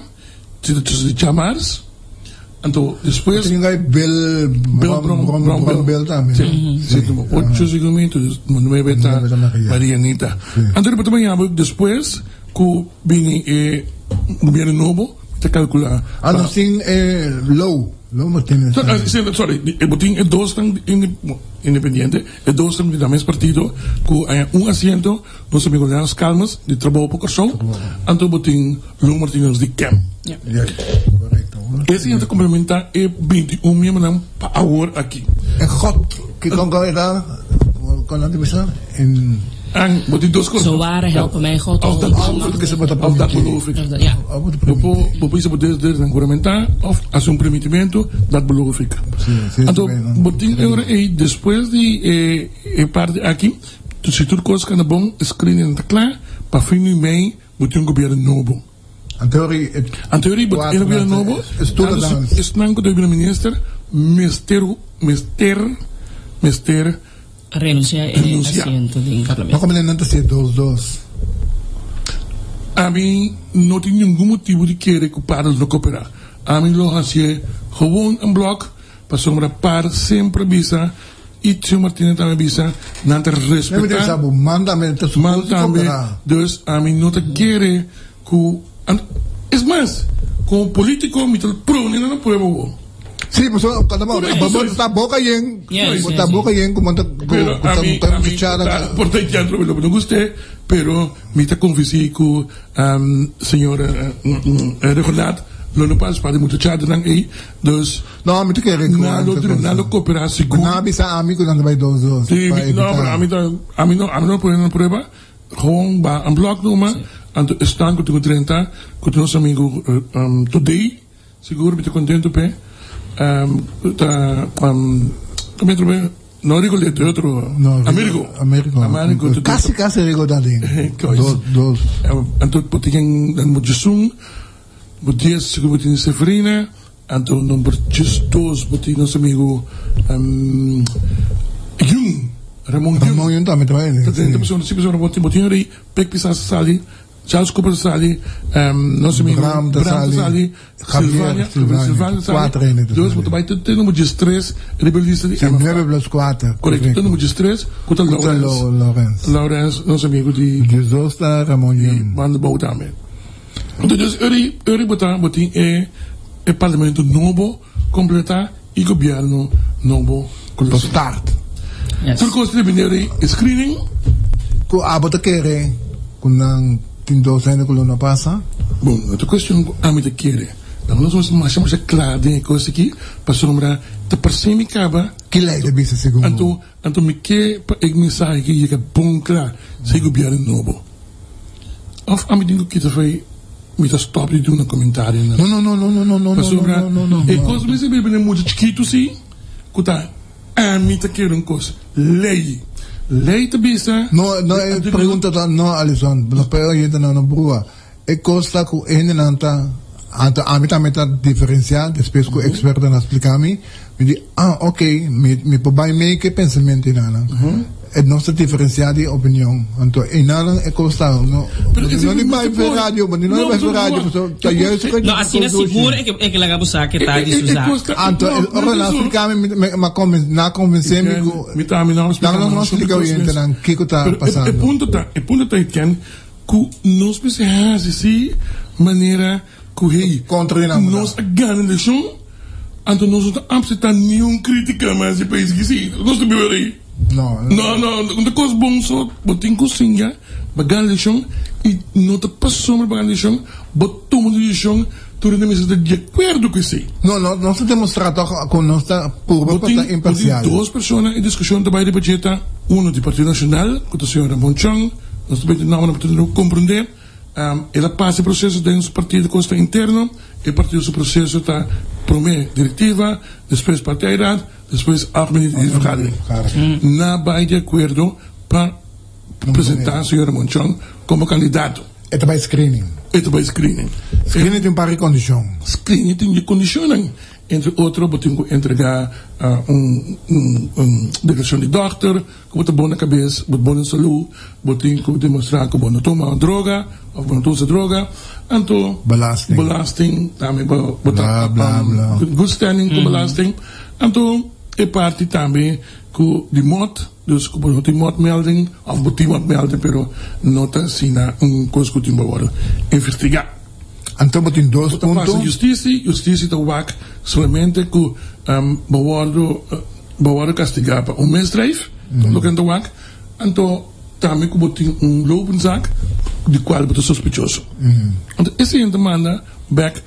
si ta di djamars. Anto despues. Tin gai Bill Bill Brom Brom Brom Bill. Bill tambe. Si, si number ocho seguramente, dus number nuebe ta Nuebe ta Maria. Maria Anita. Si. Anto riba ta baña despues ku bini e gobierno nobo ta kalkula Ah, pa nos tin e Low, Low Martinez So, tambe. si, sorry, e bo tin e dosnan independiente, e dosnan di nan mes partido ku haña un asiento, nos amigo Leons Calmes di Trabou pa Kòrsou, anto bo tin Low Martinez di Kem. Ja, correcto. Esei ta complementa e 21 miembronan pa awor aki. En God, ki kon kon eta, kon nan ta bisa? En An, bo tin dos cos. Zo ware helpen mij God Of dat almachtig. beloof ik. Of dat Of dat beloof ik. Of dat, ja. Of dat Bo por, bo por bisa bo des des nan juramentá of hasi un permitimento, dat beloof ik. Sí, sí, Anto, sí, bo tin e ora ei despues di e e parti aki, si tur cos kanda bon, e screening ta kla, pa fin di mei Bo tin un gobierno nobo. Anteori e Anteori bo tin un gobierno nobo. Tanto esnan ku ta bira minister mester mester mester Renuncia e asiento den parlamento. Ma como nan ta ser dos dos? Ami no tin ningun motibu di kere ku par lo kopera. Ami lo hasie gewoon een blok pasobra par semper bisa Y Tio Martina tambe bisa, nan ta respetá. Man tambe ta Man tambe, dus ami no ta kere ku, es mas, komo politiko mi ta prone nan a prueba bo. Sí, pasobra kada bo ta boka yen, bo ta boka yen ku bo ta Pero ami, ami por ta entiendo lo no guste, pero mi ta konvensí ku señor Regolat lo no partisipá den muchachadanan ei, dus. No, mi ta kere ku Nan lo duna, nan lo koperá sigur. Nan a bisa ami ku nan ta bai dos dos. Sí, pa mi, no, evitá. pero ami ta, ami no, ami no pone nan prueba. Gewoon ba un blòk numa, anto esnan ku tin ku drenta, ku ta nos amigu Today, sigur mi ta kontentu p'e. Ta, ku mi otro be? No Rigoletto, e otro. No, Amerigo. Amerigo. Amerigo. Kasi, kasi Rigo ta den. Dos, Dos, dos. Anto bo tin nan Mojesun, bo dies sigur bo tin Seferina. Anto nomber 12 bo tin nos amigo Jung, Ramon Jung. Ramon Jung tambe ta bai. Ta drenta pasobra si pasobra bo tin bo tin rei pek pisas sali. Charles Cooper ta sali, nos amigo Bram ta sali, Silvania, Silvania ta sali. Dus bo ta bai te number diestres riba e lista di MFK. Nuebe plus kuater. Korekto, te number diestres ku ta Lawrence. Lawrence, nos amigo di. Diesdos ta Ramon Yun. Banda Bou tambe. Anto dus ora ora bo ta bo tin e e parlamento nobo kompletá i gobièrnu nobo ku lo start. Tur kos ta depende di e screening. Ku abo ta kere ku nan tin dos hende ku lo no pasa? Bon, no ta kuestion ku ami ta kere. Nan nos mester masha masha kla den e kos aki pasobra ta parse mi kaba. Ki lei ta bisa segun bo? Anto anto mi ke pa e mensahe aki yega bon kla si e gobièrnu nobo. Of ami tin ku kita fei mi ta stop di duna komentario na. No no no no no no no Pasobra no no no e kos mester bira bini mucha chikitu si ku ta ami ta kere un kos. Lei. Lei ta bisa. No no e pregunta ta no Alison nos por oyente nan no brua. E kos ta ku hendenan ta anto ami tambe ta diferensia despues ku ekspertonan a splika mi mi di ah ok mi mi por bai mee ku e pensamentu enanan e nos ta diferensia di opinion anto enanan e kos ta no Pero no di bai for radio bo no di bai for radio pasobra ta juist ku No asina sigur e ke e ke laga bo sa ke ta di su zaak. Anto ora nan a splika mi mi mi a konven nan a konvense mi ku Mi tambe nan a splika nan no splika oyentenan kiko ta Pero e pasando. punto ta e punto ta Etienne Ku nos mester hasi si manera ku hey, Kontra di nan nos a gana elekshon, anto nos no ta apseptá niun kritika mas di pais ki si nos ta biba rei. No. No, no, no ta kos bon so, bo tin ku singa pa gana elekshon i no ta pasobra pa gana elekshon bo tuma un desishon tur hende mester ta di akuerdo ku esei. No, no, nos ta demostrá tòg ku nos ta purba pa ta imparsial. Bo tin dos persona e diskushon ta bai riba dje ta uno di Partido Nashonal ku ta señor Ramon Chong, Nos ta mete nomber pa tur comprende. El a pasa e proceso den su partido cos ta interno. E partido su proceso ta prome directiva, despues partijraad, despues algemene vergadering. Na bay di acuerdo pa presenta señor Ramon Chong como candidato. E ta bay screening. E ta bay screening. Screening tin un par di condicion. Screening tin di condicionnan. Entre otro bo tin cu entrega un declaracion di dokter. Ku bo ta bon na kabes, bo ta bon na salú, bo tin ku demostrá ku bo no tuma droga òf bo no ta usa droga. Anto Belasting. belasting tambe bo bo ta Bla, bla, bla. good standing ku belasting. Anto e parti tambe ku di mòt, dus ku bo no tin mòtmelding òf bo tin mòtmelding pero no ta asina un kos ku tin bo wòrdu investigá. Anto bo tin dos Bo ta pasa punto. justisi, justisi ta wak solamente ku bo wòrdu. Bo wòrdu kastigá pa un misdrijf, loke nan ta wak, anto tambe ku bo tin un lopend zaak di kual bo ta sospechoso. Anto esei nan ta manda bèk,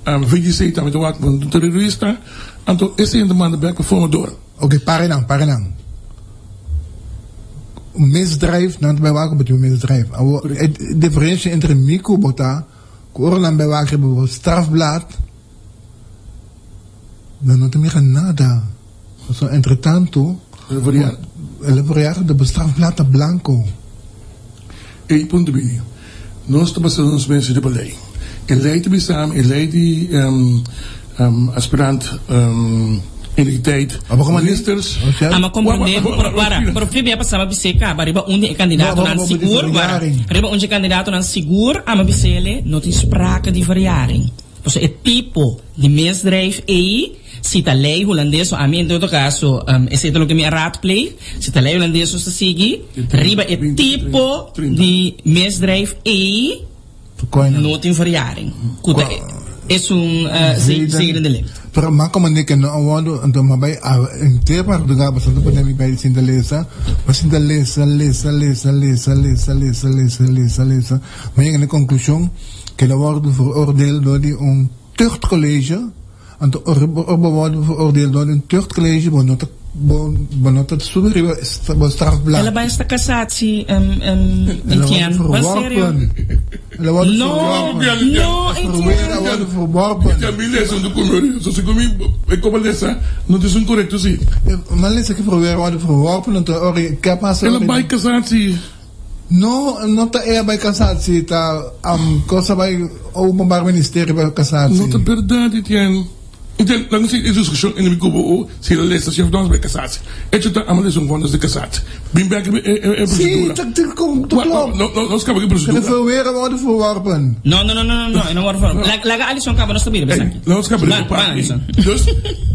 VGC tambe ta wak bo un terorista, anto esei nan ta manda bèk pa formador. Oke, pare nan, pare nan. Un misdrijf, nan ta bai wak ku bo tin un misdrijf. Awor, e diferensia entre mi ku bo ta, ku ora nan bai wak riba bo strafblad, Nan no ta mira nada. Pasobra entretanto, el a verjaar de bestrafblad ta blanco. Ey punto bini. Nos ta basa nos mes riba ley. E ley ta bisa, e ley di aspirant identiteit ministers. Ama comprende cu por wara, por fin bia pasaba bis'é caba riba un di e candidatonan sigur, wara, riba un di e candidatonan sigur ama bis'ele no tin sprake di verjaring. Pasobra e tipo di misdrijf ei, si ta lei hulandes, o ami en todo kaso, esei ta loke mi a raadpleeg, si ta lei hulandes nos ta sigui, riba e tipo di misdrijf ei no tin verjaring, ku ta esun zedendelict. Pero ma como ne ke no a wordo, anto ma bai a henter madrugada bastante por mi bai sinta lesa, ma sinta lesa, lesa, lesa, lesa, lesa, lesa, lesa, lesa, lesa, ma yega na e konklushon. Keda wòrdu veroordeel dor di un tuchtcollege, anto ora bo wòrdu veroordeel dor di un tuchtcollege bo no ta bo no ta subi riba bo strafblad. El a bai hasta cassatie Etienne, ban serio? El a wòrdu verworpen. No, no Etienne. El a wòrdu verworpen. Mi tambe lesa un documento, so segun mi e koba lesa no ta esun korekto si. Mi a lesa ki probeer a wòrdu verworpen anto ora ke a pasa? El a bai cassatie. No, no ta e a bai casatsi, ta cosa bai openbaar ministerie bai casatsi. No ta berdad, Etienne. Intel, laga nos e discusion ene mi cubo o si la lesa si of no bij cassatie. Hecho ta ama lesa un vonnis di cassatie. Bin bek riba e e Sí, procedura. ta ta kom ta Wa klopt. no no nos caba ki Kan procedura. verweren worden verworpen. No, no, no, no, no, no, e no worde verworpen. Laga laga Alison caba nos ta bira Ey, besaki. nos caba riba Ban, e ban parti. Alison. Dus,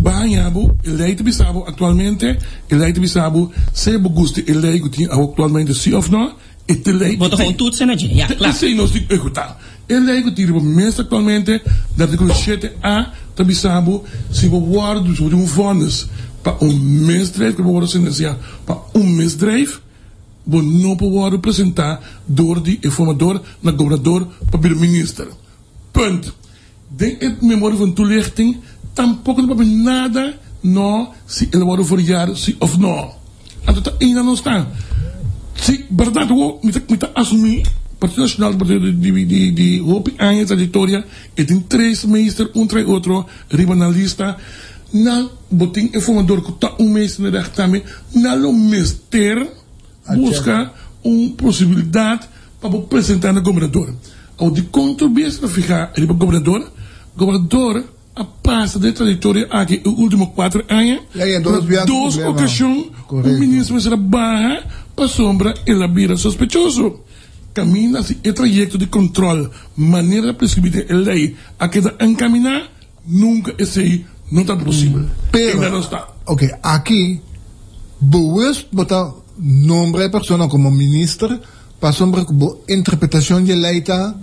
baña bo, e ley ta bisa bo actualmente, e ley ta bisa bo, sea bo gusta e ley cu tin awo actualmente si of no, E te lei Bo ta gewoon toetsen na dje. Ja, Te klaar. esei nos tin ehekutá. E lei ku tin riba mesa aktualmente, di artíkulo shete a, ta bisa bo si bo wòrdu, si bo tin un vònis pa un misdrijf, ku bo wòrdu sentensiá pa un misdrijf, bo no por wòrdu presentá dor di e formador na gobernador pa bira minister. Punt. Den e memoria van toelichting tampoko no papia nada no si el a wòrdu verjaar si òf no. Anto ta einan nos ta. Si bèrdat awor mi ta mi ta asumí Partido Nashonal ta partido di di di hopi aña trayektoria e tin tres meester un tras otro riba nan lista. Nan bo tin e formador ku ta un meester na recht tambe nan lo mester buska un posibilidat pa bo presentá na gobernador. Awor dikon tur bies ta fihá riba gobernador? Gobernador a pasa den e trayektoria aki e último kuater aña, na dos okashon un minister mester a baha pasobra el a bira sospechoso. Kaminda si e trayekto di kontròl manera ta preskribí den e lei a keda enkaminá, nunka esei no tabata posibel. Pero, Ainda no sta. ok, aki bewust bo ta nombra e persona komo minister Pasobra ku bo interpretashon di e lei ta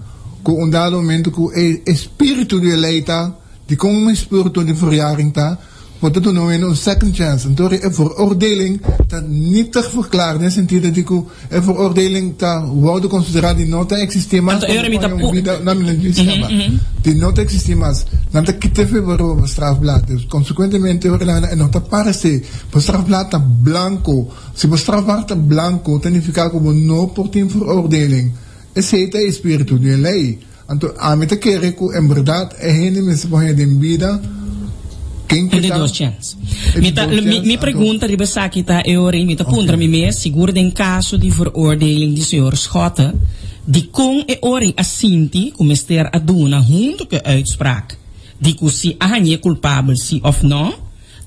ku un dado momento ku e espiritu di e lei ta dikon un espiritu di verjaring ta, bo ta duna un hende un second chance. Anto e veroordeling ta nietig verklaar den sentido di ku e veroordeling ta wòrdu konsiderá di no ta eksistí mas Anto e ora mi ta pa un bida, no, mi no bisa kaba, di no ta eksistí mas. Nan ta kita e bo strafblad. Dus konsekuentemente ora nan e no ta paresé. Bo strafblad ta blanko. Si bo strafbaar ta blanco, ta nifica cu bo no por tin veroordeling. Esey ta e espiritu di e ley. Anto, ami ta kere cu en berdad e hende mester por haya den bida ken cu E di ta. dos chens. E Mi di ta, dos mi, chens, mi anto. pregunta riba esaki ta e ora y mi ta puntra mi mes, sigur den caso di veroordeling di señor Schotte, dicon e ora a sinti cu mester a duna hunto cu e uitspraak di cu si a hañ'é culpabel si of no,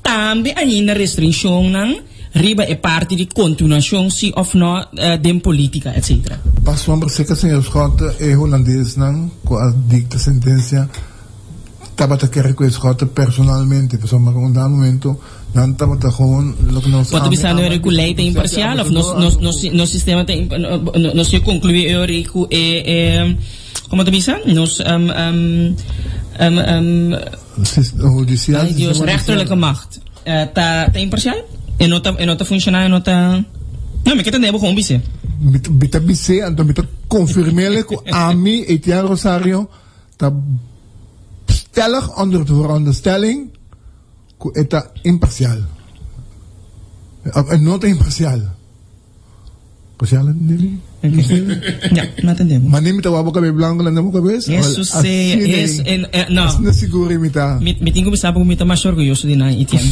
Tambe ainda restrinshonnan riba e parti di kontinuashon si òf nò den politika etc. Pasobra seka señor Schotte e Holandesnan ku a dikta sentensia tabata kere ku e Schotte personalmente pasobra un dado momento nan tabata gewoon loke nos Bo ta ami bisando ama eri ku lei ta imparsial òf nos nos nos nos sistema ta nos ke konkluí e ori ku e e komo ta bisa nos Hudisial, Ay Dios, sistema rechterlijke hudisial. macht ta ta imparcial? E no ta e no ta funciona, e no ta No, mi ke tende bo gewoon bis'é. Mi ta mi ta bis'é, anto mi ta confirm'é ku ami, Etienne Rosario, ta stellig onder de veronderstelling ku e ta imparcial. E no ta imparcial. Parcial nini? Ja, no entendemos. Maar nimi ta wak bo kabes blanco landa bo kabes? Jesus sea, es, en, eh, no. Asina sigur mi ta. Mi, mi tin ku bisa bo mi ta mas orgulloso di nan Etienne.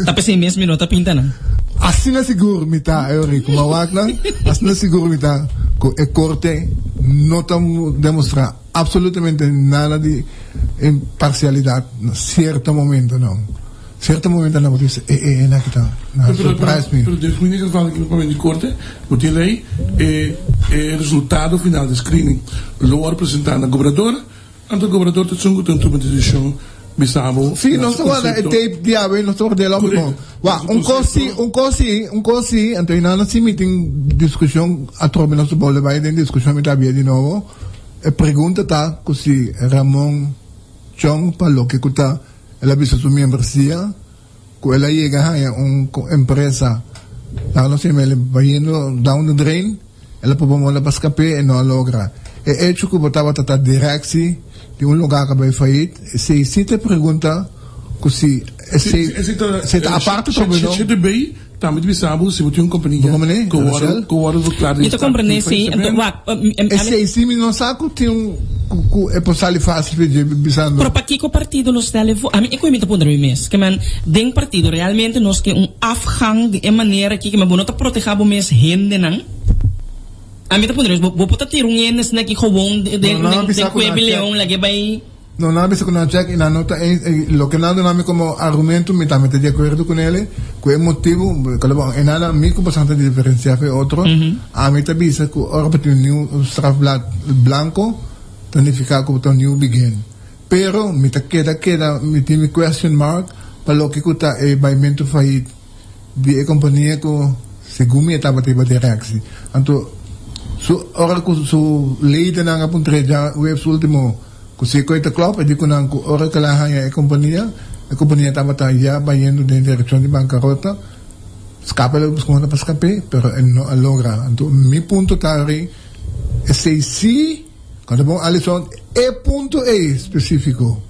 Ta pesei mes mi no ta pinta nan. Asina sigur mi ta, Eury, ku ma wak nan, asina sigur mi ta ku e korte no ta demostra absolutamente nada di imparcialidad na cierto momento nan. Cierto momento nan bo ta bisa, e, e, e, nan kita, nan surprise mi. Pero den mi geval aki pa di corte, bo tin ley, e, e resultado final di screening lo worde presenta na gobernador, anto gobernador ta esun cu ta tuma decision bisa bo. Si, nos ta warda e tape di awe, nos ta warda el op bon. Wa, un cos si, un cos si, un cos si, anto y nan si mi tin discusion atrobe nos ta bolbe bay den discusion mi ta habia di nobo. E pregunta ta cu si Ramon Chong pa loke cu ta el a bisa su miembresia cu el a yega haya un empresa laga nos yama el bayendo down the drain el a proba mola pa scape e no a logra. E hecho cu bo tabata ta directie di un lugar cu a bay failliet esey si ta e pregunta cu si esey ta aparte trobe no. Tambe ta bisa bo si bo tin un kompania ku wòrdu ku wòrdu verklaar Mi ta komprendé sí. Anto wak, Esei sí mi no sa ku tin un ku e por sali fásil pa dje bisando. Pero pakiko partido lo stel e vo? Ami e ku mi ta puntra mi mes. Ke men den partido realmente nos ke un afgang di e manera aki ke men bo no ta protehá bo mes hendenan? Ami ta puntra mi mes, bo bo por ta tira un hende asina aki gewoon den den den kuebi leon lag'é bai. No, nan a bisa ku nan a check i nan no ta eens. I loke nan a duna mi komo argumento, mi tambe ta di akuerdo ku nele, ku e motibu, kla e nan a mi ku boso ta diferensiá for e otro, ami ta bisa ku ora bo tin un nieuw strafblad blanko, ta nifiká ku bo ta un nieuw begin. Pero mi ta keda keda, mi tin mi question mark pa loke ku ta e baimentu fayit di e kompania ku segun mi e tabata riba direksi. Anto su ora ku su ledennan a puntr'é dja webs ultimo ku si e koe ta klòp, e di ku nan ku ora ku el a haña e kompania, e kompania tabata ya bayendo den direkshon di bankarota. Skapa el a buska manera pa skap'é, pero e no a logra. Anto mi punto ta ri esei si. Cuando bon Alison e punto ei specifico.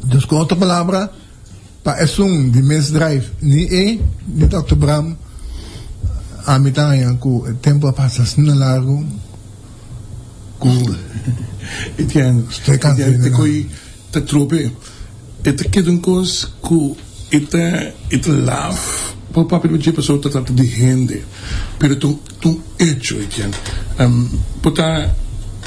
Dus cu otro palabra, pa esun di misdrijf ni e ni Dòkter Bram ami ta haña cu e tempo a pasa asina largo cu Etienne, estoy cansa Etienne, di e coi ta trope. E ta keda un cos cu e ta e ta laf pa papia riba dje pasobra ta trata di hende. Pero ta un ta un hecho, Etienne. Por ta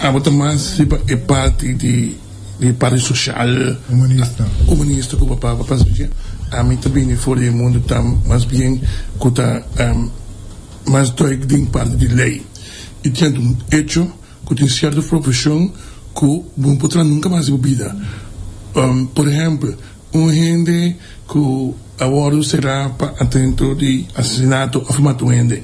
abo ta mas riba e parti di di e parti social, Humanista. humanista cu papá pa pensa dje. Ami ta bini for di e mundo ta mas bien cu ta mas duik den parti di ley. Etienne, ta un hecho ku tin sierto profeshon ku bo no por traha nunka mas di bo bida. Por ehèmpel, un hende ku a wòrdu será pa atento di asesinato òf mata un hende.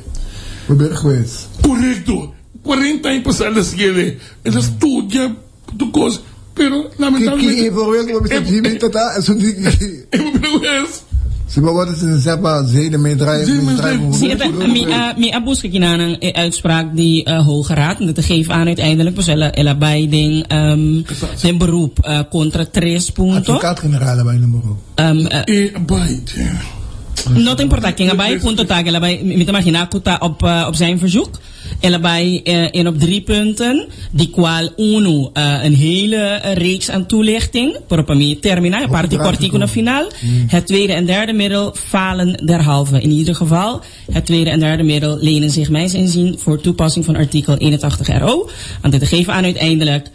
Probeer hues. Korekto! Kuarenta aña pasá el a sigui el a studia tur kos, pero lamentablemente. Ki voorbeeld bo bisa Jimmy ta ta esun di. E bo bira hues. Si bo wòrdu sentensiá pa zedenmisdrijf, misdrijf, Sí, e ta, mi a, mi a buska kinanan e uitspraak di Hoge Raad, en dat te geef aan uiteindelijk, pues el a, el a bai den, den beroep kontra tres punto. Advocaat-generaal a bai den beroep. E a bai, tja. No ta importa ken a bai, punto ta ku el a bai, mi ta imaginá ku ta op, op zijn verzoek. El a bai in op drie punten, di cual unu een hele reeks aan toelichting, pero pa mi termina e parti kortiku na final. Het tweede en derde middel falen derhalve. In ieder geval, het tweede en derde middel lenen zich mijns inzien voor toepassing van artikel 81 RO. Want dit geven aan uiteindelijk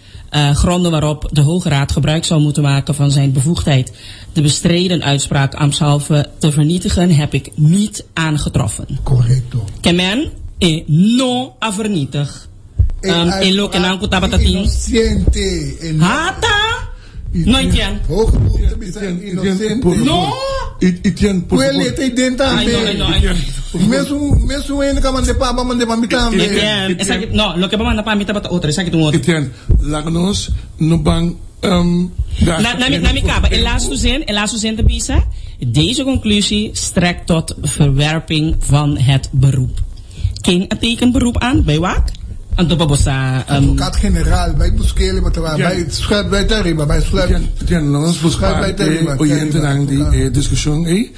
gronden waarop de Hoge Raad gebruik zal moeten maken van zijn bevoegdheid de bestreden uitspraak ambtshalve te vernietigen heb ik niet aangetroffen. Correcto. Ke men e no a vernietig. E E loke nan ku tabata tin. Inocente. E no. Hata! No entiendo. Hoge beroep ta bisa inocente. No! Etienne, por Ku favor. e ta den Ay, tambe. no, ay, no, ay, no. Mesun, mesun hende ka manda pa, pa manda pa mi tambe. Etienne, esaki, no, loke pa manda pa mi tabata otro, esaki ta un otro. Etienne, laga nos no ban Na, na mi, na mi kaba. E laatste zin, e laatste zin ta bisa, Deze conclusie strekt tot verwerping van het beroep. Ken a teken beroep aan? Bij wak? Anto pa bo sa, Advocaat-generaal, bai busk'é bo ta bai schuif bai ta riba, bai schuif. Etienne, nos por Schuif bai spaar ta e riba, ta oyentenan riba. di e diskushon ei.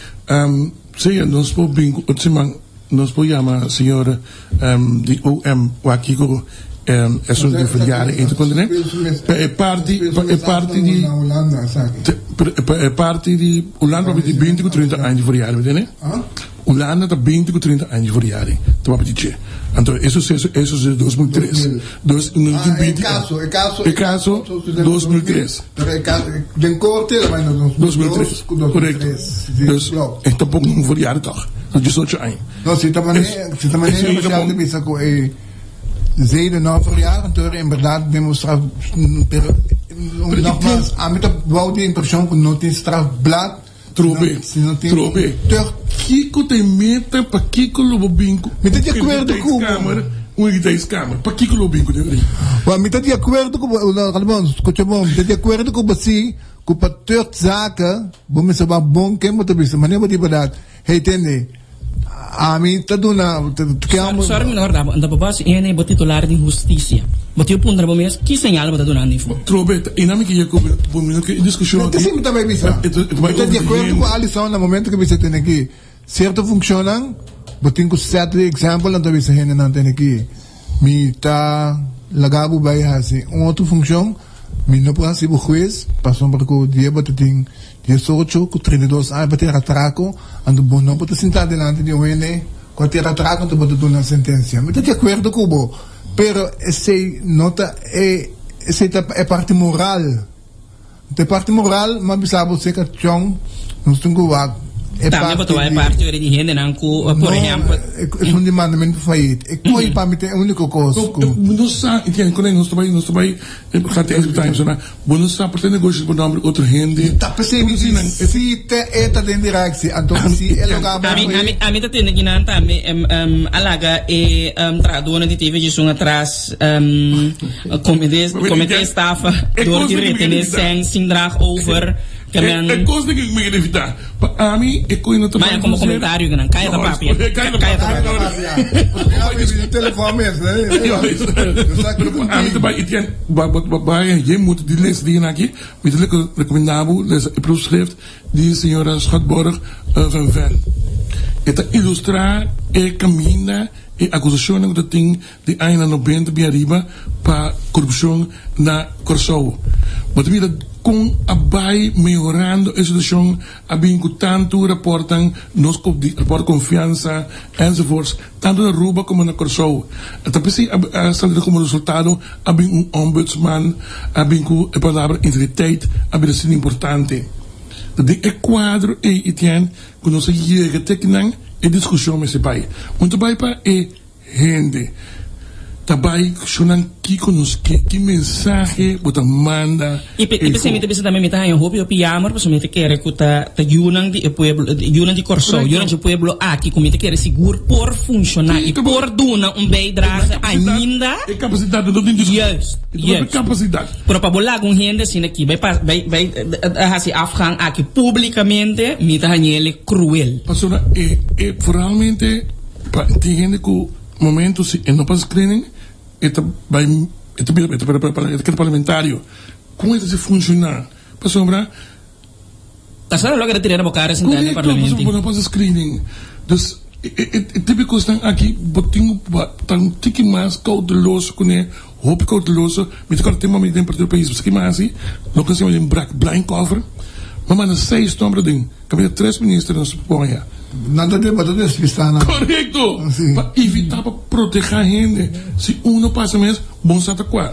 Sea nos por bin ku otro siman, nos por yama señor di OM wak kiko esun di verjaring ei ta kontené. Pa e parti, pa e parti di, pa e parti di Hulanda papia di binti ku trinta aña di verjaring, bo tende? Hulanda ta binti ku trinta aña di verjaring ta papia di dje. Anto e suseso e suseso 2003. Dus no tin binti aña. E kaso 2003. Den korte el a bai na 2003, korekto. Dus e tampoko no verjaring tòg. Ta diesocho aña. No, si ta manera, si ta manera especial ta bisa ku e zeden no verjaar, anto en berdad demostra, pero nogmaals, ami ta wou di impresion ku no tin strafblad. Trobe, trobe. Kiko ta e meta? Pakiko lo bo bin ku Mi ta di akuerdo ku bo. Un identiteitskamer. Pakiko lo bo bin ku den rin? Wa, mi ta di akuerdo ku bo. No, kal bon, skucha bon. Mi ta di akuerdo ku bo si ku pa tuchtzaken bo mester wak bon ken bo ta bisa. Manera bo di bèrdat, hey tende, Ami ta duna Sorry mi no horda bo, anto bo bas ene bo titular di husticia. Bo tin puntra bo mes ki señal bo ta duna ni fu. Trobe, ta ina mi ke yega bo mi no ke discusion aki. Esei mi ta bay bisa. Mi ta di acuerdo cu Alison na momento cu bisa tene aki cierto funcionnan bo tin cu set di example nan ta bisa hendenan tene aki mi ta laga bo bay haci un otro funcion. Mi no por hasi bo hues, pasobra ku dia bo ta tin diesocho ku 32 aña pa tira atrako, anto bo no por ta sintá dilanti di un hende ku a tira atrako anto bo ta duna sentensia. Mi ta di akuerdo ku bo, pero esei no ta e, esei ta e parti moral. De parti moral, m'a bisa bo seca chon, nos tin cu wak e Tambe bo ta parti wak e di. parti ora di hendenan cu, por No, ehempel. esun di mandamento fayit. E coy pa mi ta e unico cos cu. Bo no sa, entiende, con nos ta bay, nos ta bay gaat eens betaal so na. Bo no sa por ta negoshi bo nomber otro hende. Ta pesey mi di si te e ta den directie, anto si e lo gaba Ami, ami, ami ta tende kinan tambe, a laga e trahadornan di TV Djesun atras. Comete comete estafa door di retene cen sin draag over. Ke men. E cos di ki mi evita. Pa ami e coi no ta Maya como comentario ke nan. Caya ta papia. Caya ta papia. Telefon mes. Pero pa ami ta bay etienne ba ba bay je moet di lesa di aki. Mi ta recomenda bo lesa e proefschrift di señora Schotborg van Ven. E ta ilustra e caminda e acusacionnan cu ta tin Di añanan nobenta bin ariba pa korupshon na Kòrsou. Bo ta mira kon a bai mehorando e situashon, a bin ku tantu rapòrtnan, nos rapòrt konfiansa enzovoorts, tantu na Aruba komo na Kòrsou. Ta p'esei a sali komo resultado a bin un ombudsman, a bin ku e palabra integriteit a bira asina importante. Ta den e kuadro ei Etienne ku nos a yega te akinan e diskushon mester bai. Un ta bai pa e. Hende ta bai shunan kiko nos ke, ki mensahe bo ta manda I pe, i p'esei mi ta bisa tambe mi ta haña hopi hopi yamer pasobra mi ta kere ku ta ta yunan di e pueblo, yunan di Kòrsou, yunan dje pueblo aki ku mi ta kere sigur por funshoná i por duna un bijdrage ainda. E kapasidat no tin diskushon. Juist, E ta papia juist. kapasidat. Pero pa bo laga un hende asina aki bai pas bai bai hasi afgang aki públikamente mi ta hañ'el kruel. Pasobra e e vooralmente. Pa tin hende ku momento si e no pasa screening e ta bai e ta bira e ta e ta keda parlamentario. Kon e ta si funciona? Pasobra. Pasobra lo keda tira na bo kara sinta den Korekto, parlamento. pasobra bo no pasa screening. Dus e e e tipo di kosnan aki bo tin ku ta un tiki mas kouteloso kuné, hopi kouteloso. Mi ta kòrda tin momento den partido pais pasobra kimas asi lo ke nos yama den blind cover. Bo manda seis nomber aden. Kabia tres minister nos por pon ya. Nan ta den bo ta despistá nan. Korekto! Pa evitá pa protehá hende. Si uno pasa mes, bon sa ta kua.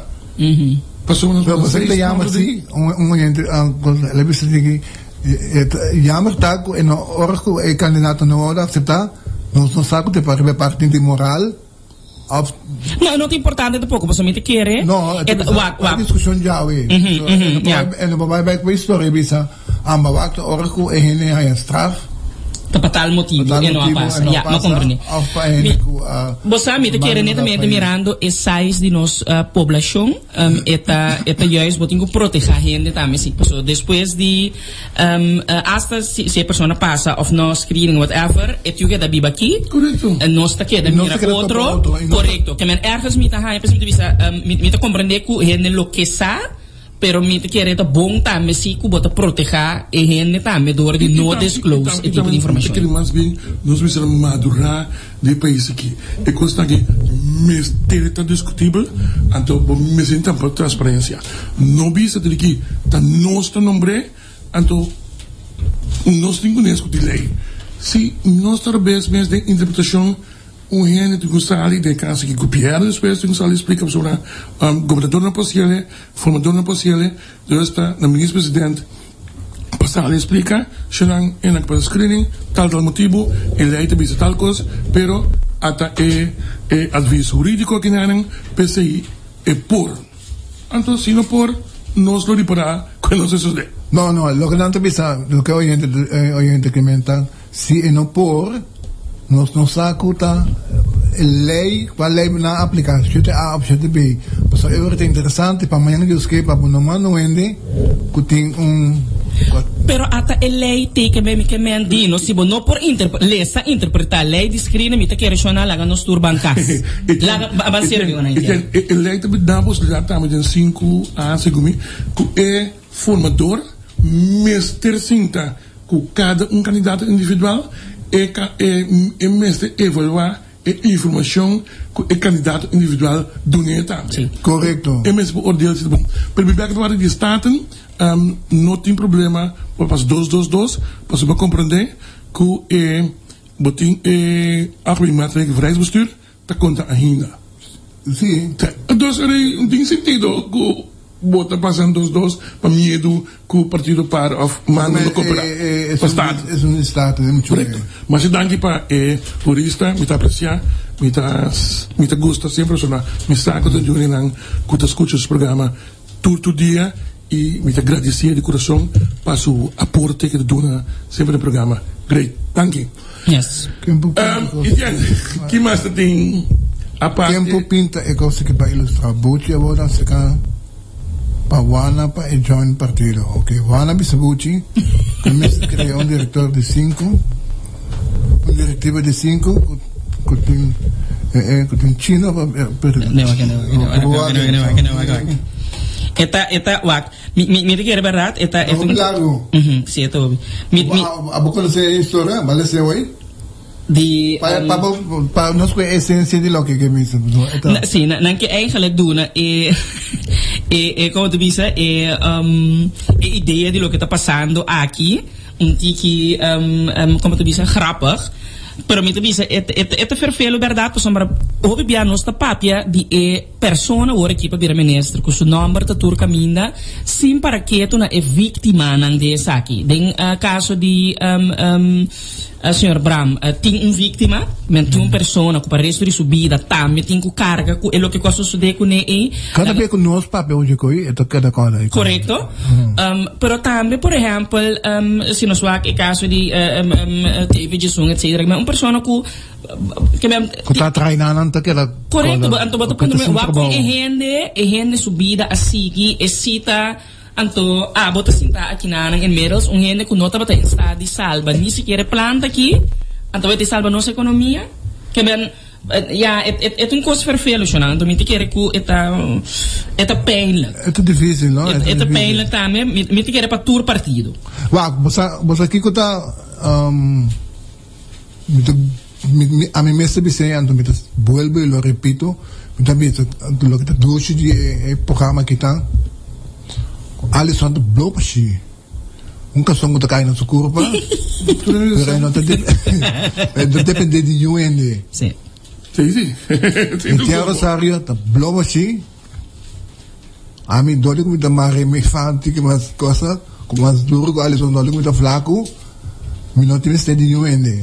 Pasobra nos Pero pon bo sa ki ta seis yama nomber si den. un oyente el a bisa di ki e ta yammer ta ku e no ora ku e kandidato no wòrdu akseptá nos no sa ku ta riba e parti di moral. Of. No, e no ta importante tampoco, pasobra mi ta kere. No, e ta, wak, wak. E discusion djawe. Ja. E no por bai bek pa historia bisa, amba wak ta ora cu e hende haya straf. Ta pa tal motibo e no a pasa. Ja, mi a comprende. Of pa e hende cu a. Bo sa, mi ta kere netamente mirando e size di nos poblacion, e ta, e ta juist, bo tin cu proteha hende tambe si. Pasobra despues di. Hasta si e persona pasa of no screening whatever, e tiu keda biba aki. Correcto. Nos ta keda mira otro. Correcto. Ke men ergens mi ta haña, mi ta bisa, mi ta comprende ku hende lo ke sa, pero mi ta kere ta bon tambe si ku bo ta proteha e hende tambe door di no disclose e tipo di informacion. Mi ta kere mas bien nos mester a madura den e pais aki. E cosnan aki mester ta discutibel, anto bo mester tin tambe transparencia. No bisa di ki ta nos ta nombr'é, anto nos tin ku nesku di lei. Si nos ta robes mes den interpretashon, un hende tin ku sali, den e kaso aki gobièrnu despues tin ku sali splika pasobra gobernador no por hasiel, formador no por hasiel, dus ta na minister president pa sali splika, shonnan e nan ku pasa screening, tal tal motibu, e lei ta bisa tal kos, pero ata e advis hurídiko aki nan p'esei e por. Anto si no por, nos lo ripará ku e no ta sosodé. No, no, loke nan ta bisa, loke oyente, oyente ke men ta, si e no por, nos no sa ku ta e lei, kua lei nan a apliká, shete A òf shete B. Pasobra e ora ta interesante pa mañana Dios ke pa bo no manda un hende ku tin un. Pero ata e lei teken bij mi ke men di no si bo no por interpre lesa interpreta lei di skrine mi ta kere shona laga nos tur ban kas laga ban sirbi una E e lei ta da posibilidat tambe den sinku a segun mi ku e formador mester sinta ku kada un kandidato individual e e mester evalua E informacion cu e candidato individual dun'e tambe. Correcto. E mester por oordeel si ta bon. Pero mi bek ta wak di Staten, no tin problema pa pas dos dos dos, pasobra bo comprende cu e bo tin e Algemeen Maatregelen Vrijheidsbestuur ta conta ainda. Si. Dus er tin sentido cu. Bo ta pasa dos dos pa miedu ku partido par of manda no kopera pa staat. Esun di staat den muchu. Korekto. Masha danki pa e hurista, mi ta apresia, mi ta mi ta gusta semper pasobra mi sa ku ta djurinan ku ta skucha su programa tur tur dia i mi ta gradisié di kurason pa su aporte ku e ta duna semper den programa. Great. Danki. Yes. Etienne, ki mas ta tin aparte? Ken por pinta e cosa ki pa ilustra Buchi awor dan seka pa Wana pa e join partido. Ok, Wana bisa Buchi ku mester krea un director di sinku, un directiva di sinku ku ku tin e ku tin chino pa Nee, wak, nee, wak, nee, wak, nee, wak, nee, wak, nee, wak. E ta, e ta, wak. Mi, mi, mi ta kere berdad, e ta, e ta Hopi largo. Mhm, si, e ta hopi. Mi, mi. Abo conoce e historia? Bale se hoy? Di, Pa, pa, pa nos cu e esencia di loke ke bisa. No, e ta. Na, si, na, nan ke eigenlijk duna e, e, e, como ta bisa, e, um, e idea di loke ta pasando aki, un tiki, um, um, como ta bisa, grappig. Pero mi ta bisa, e, e, e ta vervelo berdad, pasobra hopi bia nos ta papia di e Persona wor aki pa bira minister ku su nomber ta tur kaminda sin para ketu na e viktimanan di esaki. Den kaso di señor Bram tin un viktima, men tin un persona ku pa resto di su bida tambe tin ku karga ku e loke ku a sosode kuné ei. Kada bes ku nos papia un djikoi e ta keda kòrda ei. Korekto. Pero tambe por ehèmpel si nos wak e kaso di TV Djesun etcetera, men un persona ku. Ku ta atrae nan nan ta keda Korekto, anto bo ta puntra mi wak kon e hende, e hende su bida a sigui, e sita, anto abo ta sinta aki nanan inmiddels un hende ku no tabata en staat di salba ni sikiera e planta aki, anto bo ta salba nos ekonomia? Ke ben, ya, e ta un kos ferfelu shonnan, anto mi ta kere ku e ta, e ta pijnlijk. E ta difisil, no? E ta pijnlijk tambe, mi ta kere pa tur partido. Wak, bo sa, bo sa kiko ta. Mi ta, mi, mi, ami mes ta bis'é, anto mi ta vuelvo y lo repito, mi ta bisa loke ta dushi di e, e programa aki ta, ku Alison ta blow pa shi. Un kason ku ta kai na su kurpa, pero e no ta dep, e no ta depende di niun hende. Sí. Sí, sí. Etienne Rosario ta blow pa shi. Ami dor di ku mi ta mas remefante ku mas cosa, ku mas duro ku Alison, dor di ku mi ta flaku, mi no tin mester di niun hende.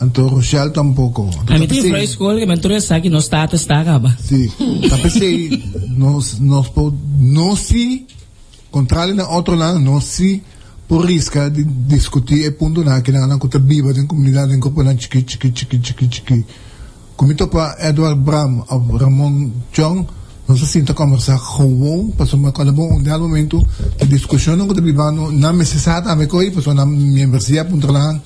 Anto Rochelle tampoko. Anto Ami ta tin p'esei. vrij school ke men tur esaki nos tata sta kaba. Si, ta p'esei nos nos por nos si, kontrali na otronan, nos si por riska di diskutí e puntonan akinan ku ta biba den komunidat den gruponan chikí chikí chikí chikí chikí. Ku mi topa Edward Bram of Ramon Chong, nos a sinta kombersá gewoon, pasobra mi kòrda bon un dado momento ta diskushonnan ku ta bibando nan mester sa tambe ku ei, pasobra nan miembresia a puntra nan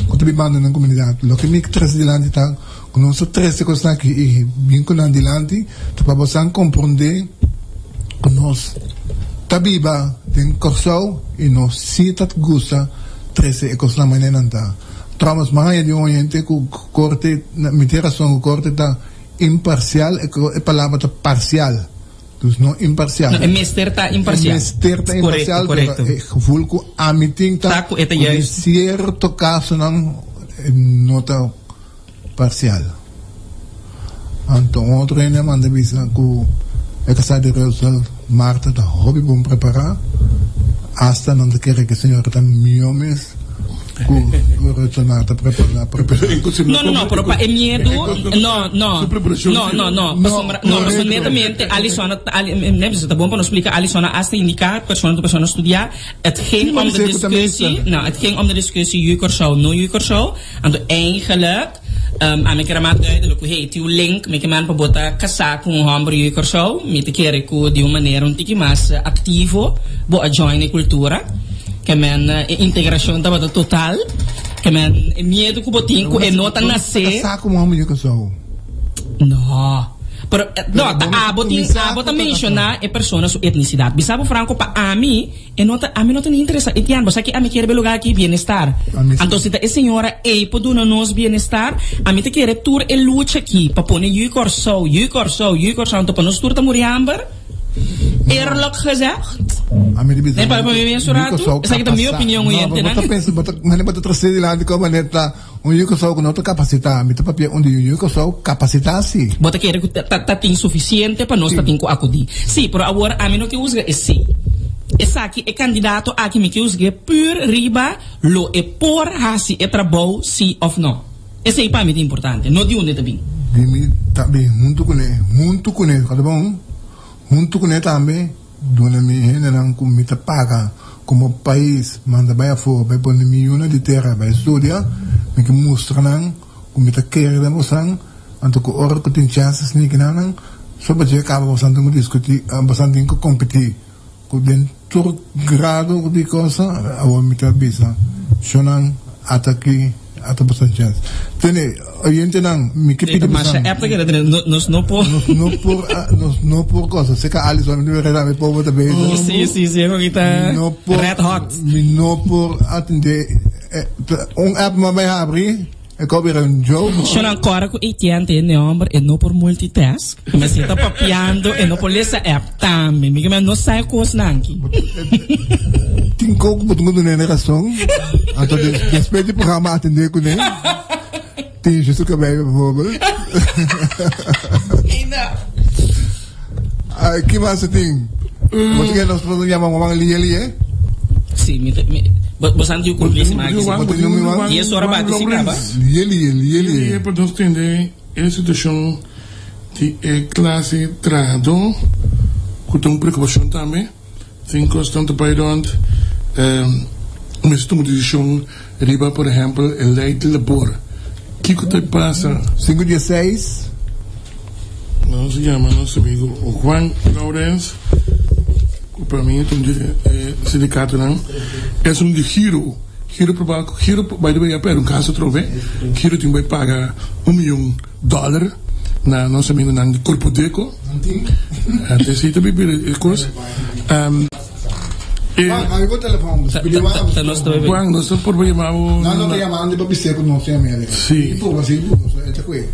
ku ta bibando den komunidat. Loke mi trese dilanti ta ku nos ta trese kosnan aki i bin ku nan dilanti ta pa bosan komprondé ku nos ta biba den Kòrsou i nos si ta gusta trese e kosnan manera nan ta. Trouwens, mi a haña di un oyente ku korte, mi tin rason ku korte ta imparsial, e palabra ta parsial, dus no imparsial. No, e mester ta imparsial. E mester ta imparsial, Korekto, pero e gevoel ku ami tin ta Ta ku e ta ku den juist. sierto kasonan e no ta parsial. Anto un otro hende a manda bisa ku e kasá di Russell, Martha, ta hopi bon prepará, asta nan ta kere ku e señora ta mihó mes ku Russell Martha prepará. No, no, no, pero pa e miedu, no, no, no, no, no, pasobra, no, pasobra netamente Alison a, ne, ta bon pa nos splika, Alison a asta indiká persona ku persona studiá, het ging om de discussie, no, het ging om de discussie yu Kòrsou, no yu Kòrsou, anto eigenlijk, Ami kere mas duidelijk ku hey, tiu link mi ke man pa bo ta kasá ku un hòmber yu Kòrsou, mi ta kere ku di un manera un tiki mas aktivo bo a join e kultura. Ke men e integrashon tabata total. Ke men e miedu ku bo tin ku e no ta nasé. Kasá ku un hòmber yu Kòrsou. No. Pero no, ta abo tin abo ta menshoná e persona su etnisidat. Bisa bo Franco pa ami. E no ta, ami no ta ni interesa. Etienne, bo sa ki ami kier be lugar aki? Bienestar. Anto si ta e señora ey por duna nos bienestar, ami ta kere tur e lucha aki pa pone yu Kòrsou, yu Kòrsou, yu Kòrsou, anto pa nos tur ta muri hamber? Eerlijk gezegd. Ami di bisa. Nee, pa mi mes un rato. Esaki ta mi opinion oyente nan. No, bo ta pensa, bo ta, mane bo ta trese dilanti como mane ta un yu Kòrsou ku no ta kapasitá. Mi ta papia un di un yu Kòrsou kapasitá si. Bo ta kere ku ta ta tin sufisiente pa nos ta tin ku akudí. Sí, pero awor ami no ke husga esei. Esaki, e kandidato aki mi ke husg'é pur riba lo e por hasi e trabou sí òf no. Esei pa mi ta importante, no di unda e ta bin. Di mi ta bin huntu kuné, huntu kuné, ta bon? Huntu kuné tambe duna mi hendenan ku mi ta paga komo pais manda bai afó bai pone mi yunan di tera bai studia, mi ke mustra nan ku mi ta kere den bosan, anto ku ora ku tin chèns di sniki nan nan, so pa dje kaba bosan tin ku diskutí, bosan tin ku kompetí ku den tur grado di cosa, awor mi ta bisa shonan ata ki ata bosan chèns. Tene, oyentenan, mi ke pidi bosan. Masha app ta keda tene, nos no por. Nos no por, nos no por cosa. Seka Alison, mi ta mi pobo ta bezig. Si, si, si, e ta red hot. Mi no por atende un app mi a bai habri. E kò bira un joke. Shonan kòrda ku Etienne ta hende hòmber, e no por multitask. Mi si e ta papiando, e no por lesa app tambe. Mi kimen no sa e kosnan aki. Tin koko bo tin ku duna hende rason. Anto despues di programa atendé kuné. Tin su kabei bijvoorbeeld. Ay, ki mas tin? Bo tin ke nos por yama Juan Lie Lie? Sí, mi, mi, bo, bo santi yu kumpli si maki. Bo tin nomi Juan? Dies ora bati si kaba. Lie Lie, Lie Lie. Pa nos tende e situashon di e klase trahadó ku ta un preokupashon tambe. Tin kosnan ta bai rònt. Mester tuma desishon riba por ehèmpel e lei di labor. Kiko ta pasa? Sinku dia seis. Nos yama nos amigo Juan Laurens, ku pa mi ta un di e sindikatonan. Es un di Giro. Giro probal ku Giro by the way a pèrdè un kas atrobe. Giro tin bai paga un miyon dòler na nos amigonan di Korpodeko. Esei ta bira e kos. Juan, ami bo telefon. Juan, nos ta por yama bo. No, no ta yamando pa bis'é ku nos tin Amelia. Sí. I purba si e ta ku e.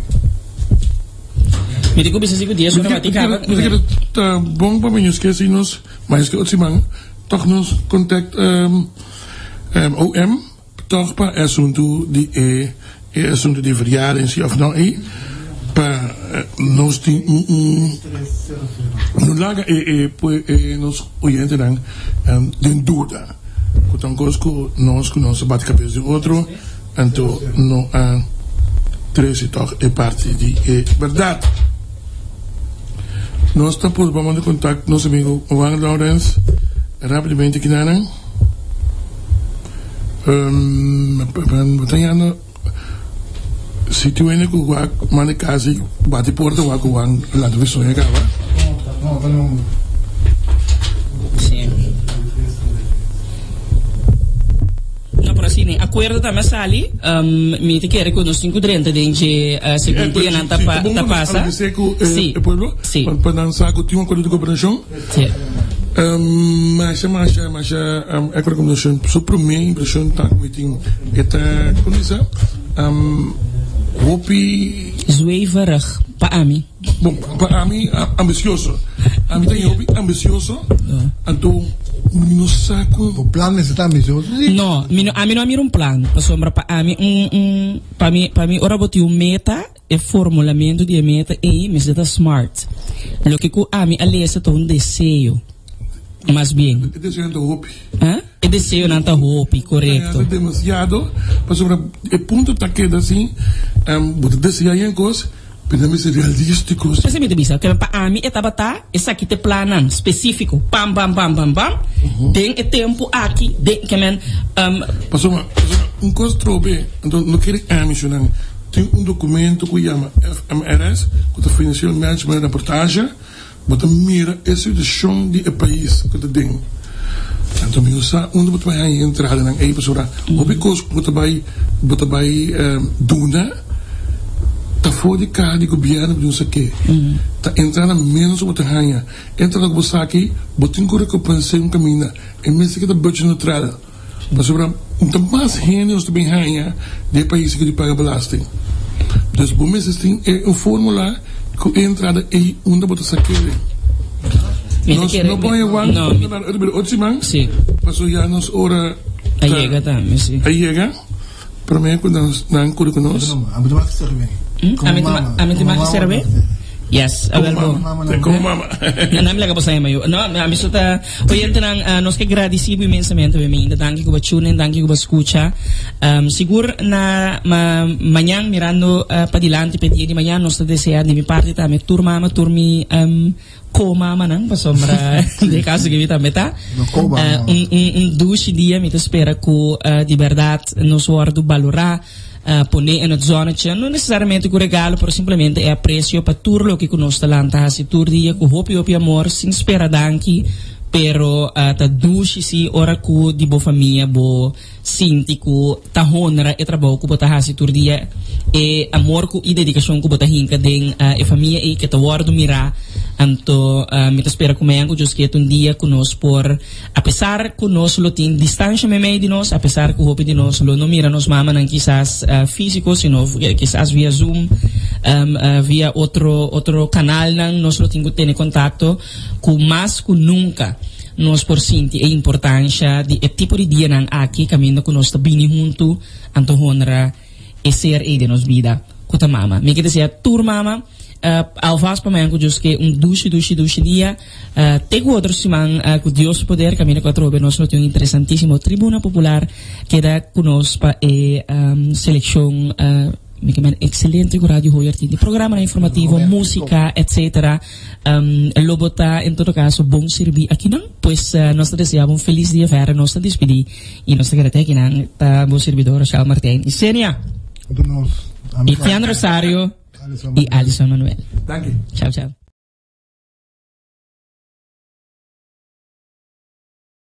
Mi tin ku bisa si ku dies ora bati kaba. Mi ta kere ta bon pa mi skesi nos, mas ke otro siman, tòg nos contact OM tòg pa e asuntu di e e asuntu di verjaring si òf no ei pa nos tin un un no laga e e e nos oyentenan den duda ku ta un kos ku nos ku nos a bati kabes den otro. Anto no a trece toch e parti di e berdad. Nos ta purba manda contact nos amigo Juan Lawrence rapidamente kinanan. Bo ta yanda si tin wende cu wak manda casi bati porta wak cu Juan lanta fi soña caba. No, pero si den akuerdo tambe a sali, mi ta kere ku nos tin ku drenta den dje segun dianan ta ta pasa. Si, si. Pa nan sa ku tin un akuerdo di koperashon. Si. Masha, masha, masha e rekomendashon, su promé impreshon ta ku mi tin e ta, kon bisa, hopi. Zweverig pa ami. Bon, pa ami ambisioso. Ami ta hopi ambisioso, anto mi no sa ku. Bo plan mester ta ambisioso si? No, mi no, ami no a mira un plan, pasobra pa ami un un pa mi pa mi ora bo tin un meta, e formulamentu di e meta ei mester ta smart. Loke ku ami a lesa ta un deseo, mas bien. E deseonan ta hopi. Ha? E deseonan ta hopi, korekto. Ta demasiado, pasobra e punto ta keda asin, bo ta desea yen kos. Pero nan mester realístico. Esei mi ta bisa, ke pa ami e tabata esaki t'e plannan spesífiko, pam, pam, pam, pam, pam, den e tempu aki, den, ke men, Pasobra, pasobra un kos trobe, anto no kere ami sho nan tin un documento ku yama FMRS, ku ta Financial Management Rapportage, bo ta mira e situacion di e pais ku ta den. Anto mi no sa unda bo ta bai haña e entradanan ei, pasobra hopi kos ku bo ta bai, bo ta bai duna ta for di kaha di gobièrnu ku sa ke. Ta entrada ménos ku bo ta haña. Entrada ku bo saki, bo tin ku rekompens'é un kaminda. E mester keda budget neutral. Pasobra un ta mas hende nos ta bin haña di e pais ku di paga belasting. Dus bo mester tin e un formula ku e entrada ei unda bo ta sa kere. Mi ta Nos kere no pone wan no, mi na riba otro siman. Si. Paso ya nos ora A yega tambe, si. A yega. Prome ku nos nan kuri ku nos. Ami ta maki serve. Ami ta ami ta maki serve? Yes, awel bo. Komo mama. Na mi laga bosa hema yo. No, ami so ta oyentenan nos ke gradisi bo inmensamente be mi. Danki ku bo tune in, danki ku bo skucha. Sigur na ma mañan mirando padilanti pe dia di mañan nos ta desea di mi parti tambe tur mama tur mi Co-mamanan, pasobra den caso cu mi tambe ta. No co-mama. Un, un, un dushi dia mi ta spera cu di berdad nos wordo balora, pone in het zonnetje. No necesariamente cu regalo, pero simplemente e aprecio pa tur loke cu nos ta lanta haci tur dia cu hopi hopi amor, sin spera danki, pero ta dushi si ora cu di bo famia bo Sinti ku ta honra e trabou ku bo ta hasi tur dia, e amor ku i dedikashon ku bo ta hinka den e famia ei ke ta wòrdu mirá. Anto mi ta spera ku mañan ku Dios kier ta un dia ku nos por, apesar ku nos lo tin distansha meimei di nos, apesar ku hopi di nos lo no mira nos mamanan kisas físiko, sino kisas via Zoom, via otro otro kanalnan nos lo tin ku tene kontakto ku mas ku nunka. Nos por sinti e importansha di e tipo di dianan aki kaminda ku nos ta bini huntu anto honra e ser ei den nos bida ku ta mama. Mi ke desea tur mama alvast pa mañan ku Dios ke un dushi dushi dushi dia. Te ku otro siman ku Dios su poder kaminda ku atrobe nos lo tin un interesantisimo Tribuna Popular. Keda ku nos pa e selekshon. Mi ke men excelente ku Radio Hoyer tin di programanan informativo, músika, etc. Lo bo ta en todo caso bon sirbí akinan. Pues nos ta desea bo un felis dia verder. Nos ta despidí i nos ta keda te akinan. Ta bo sirbidor Rochelle Martijn i Senia. I Tian Rosario i Alison Manuel. Danki. Chao chao.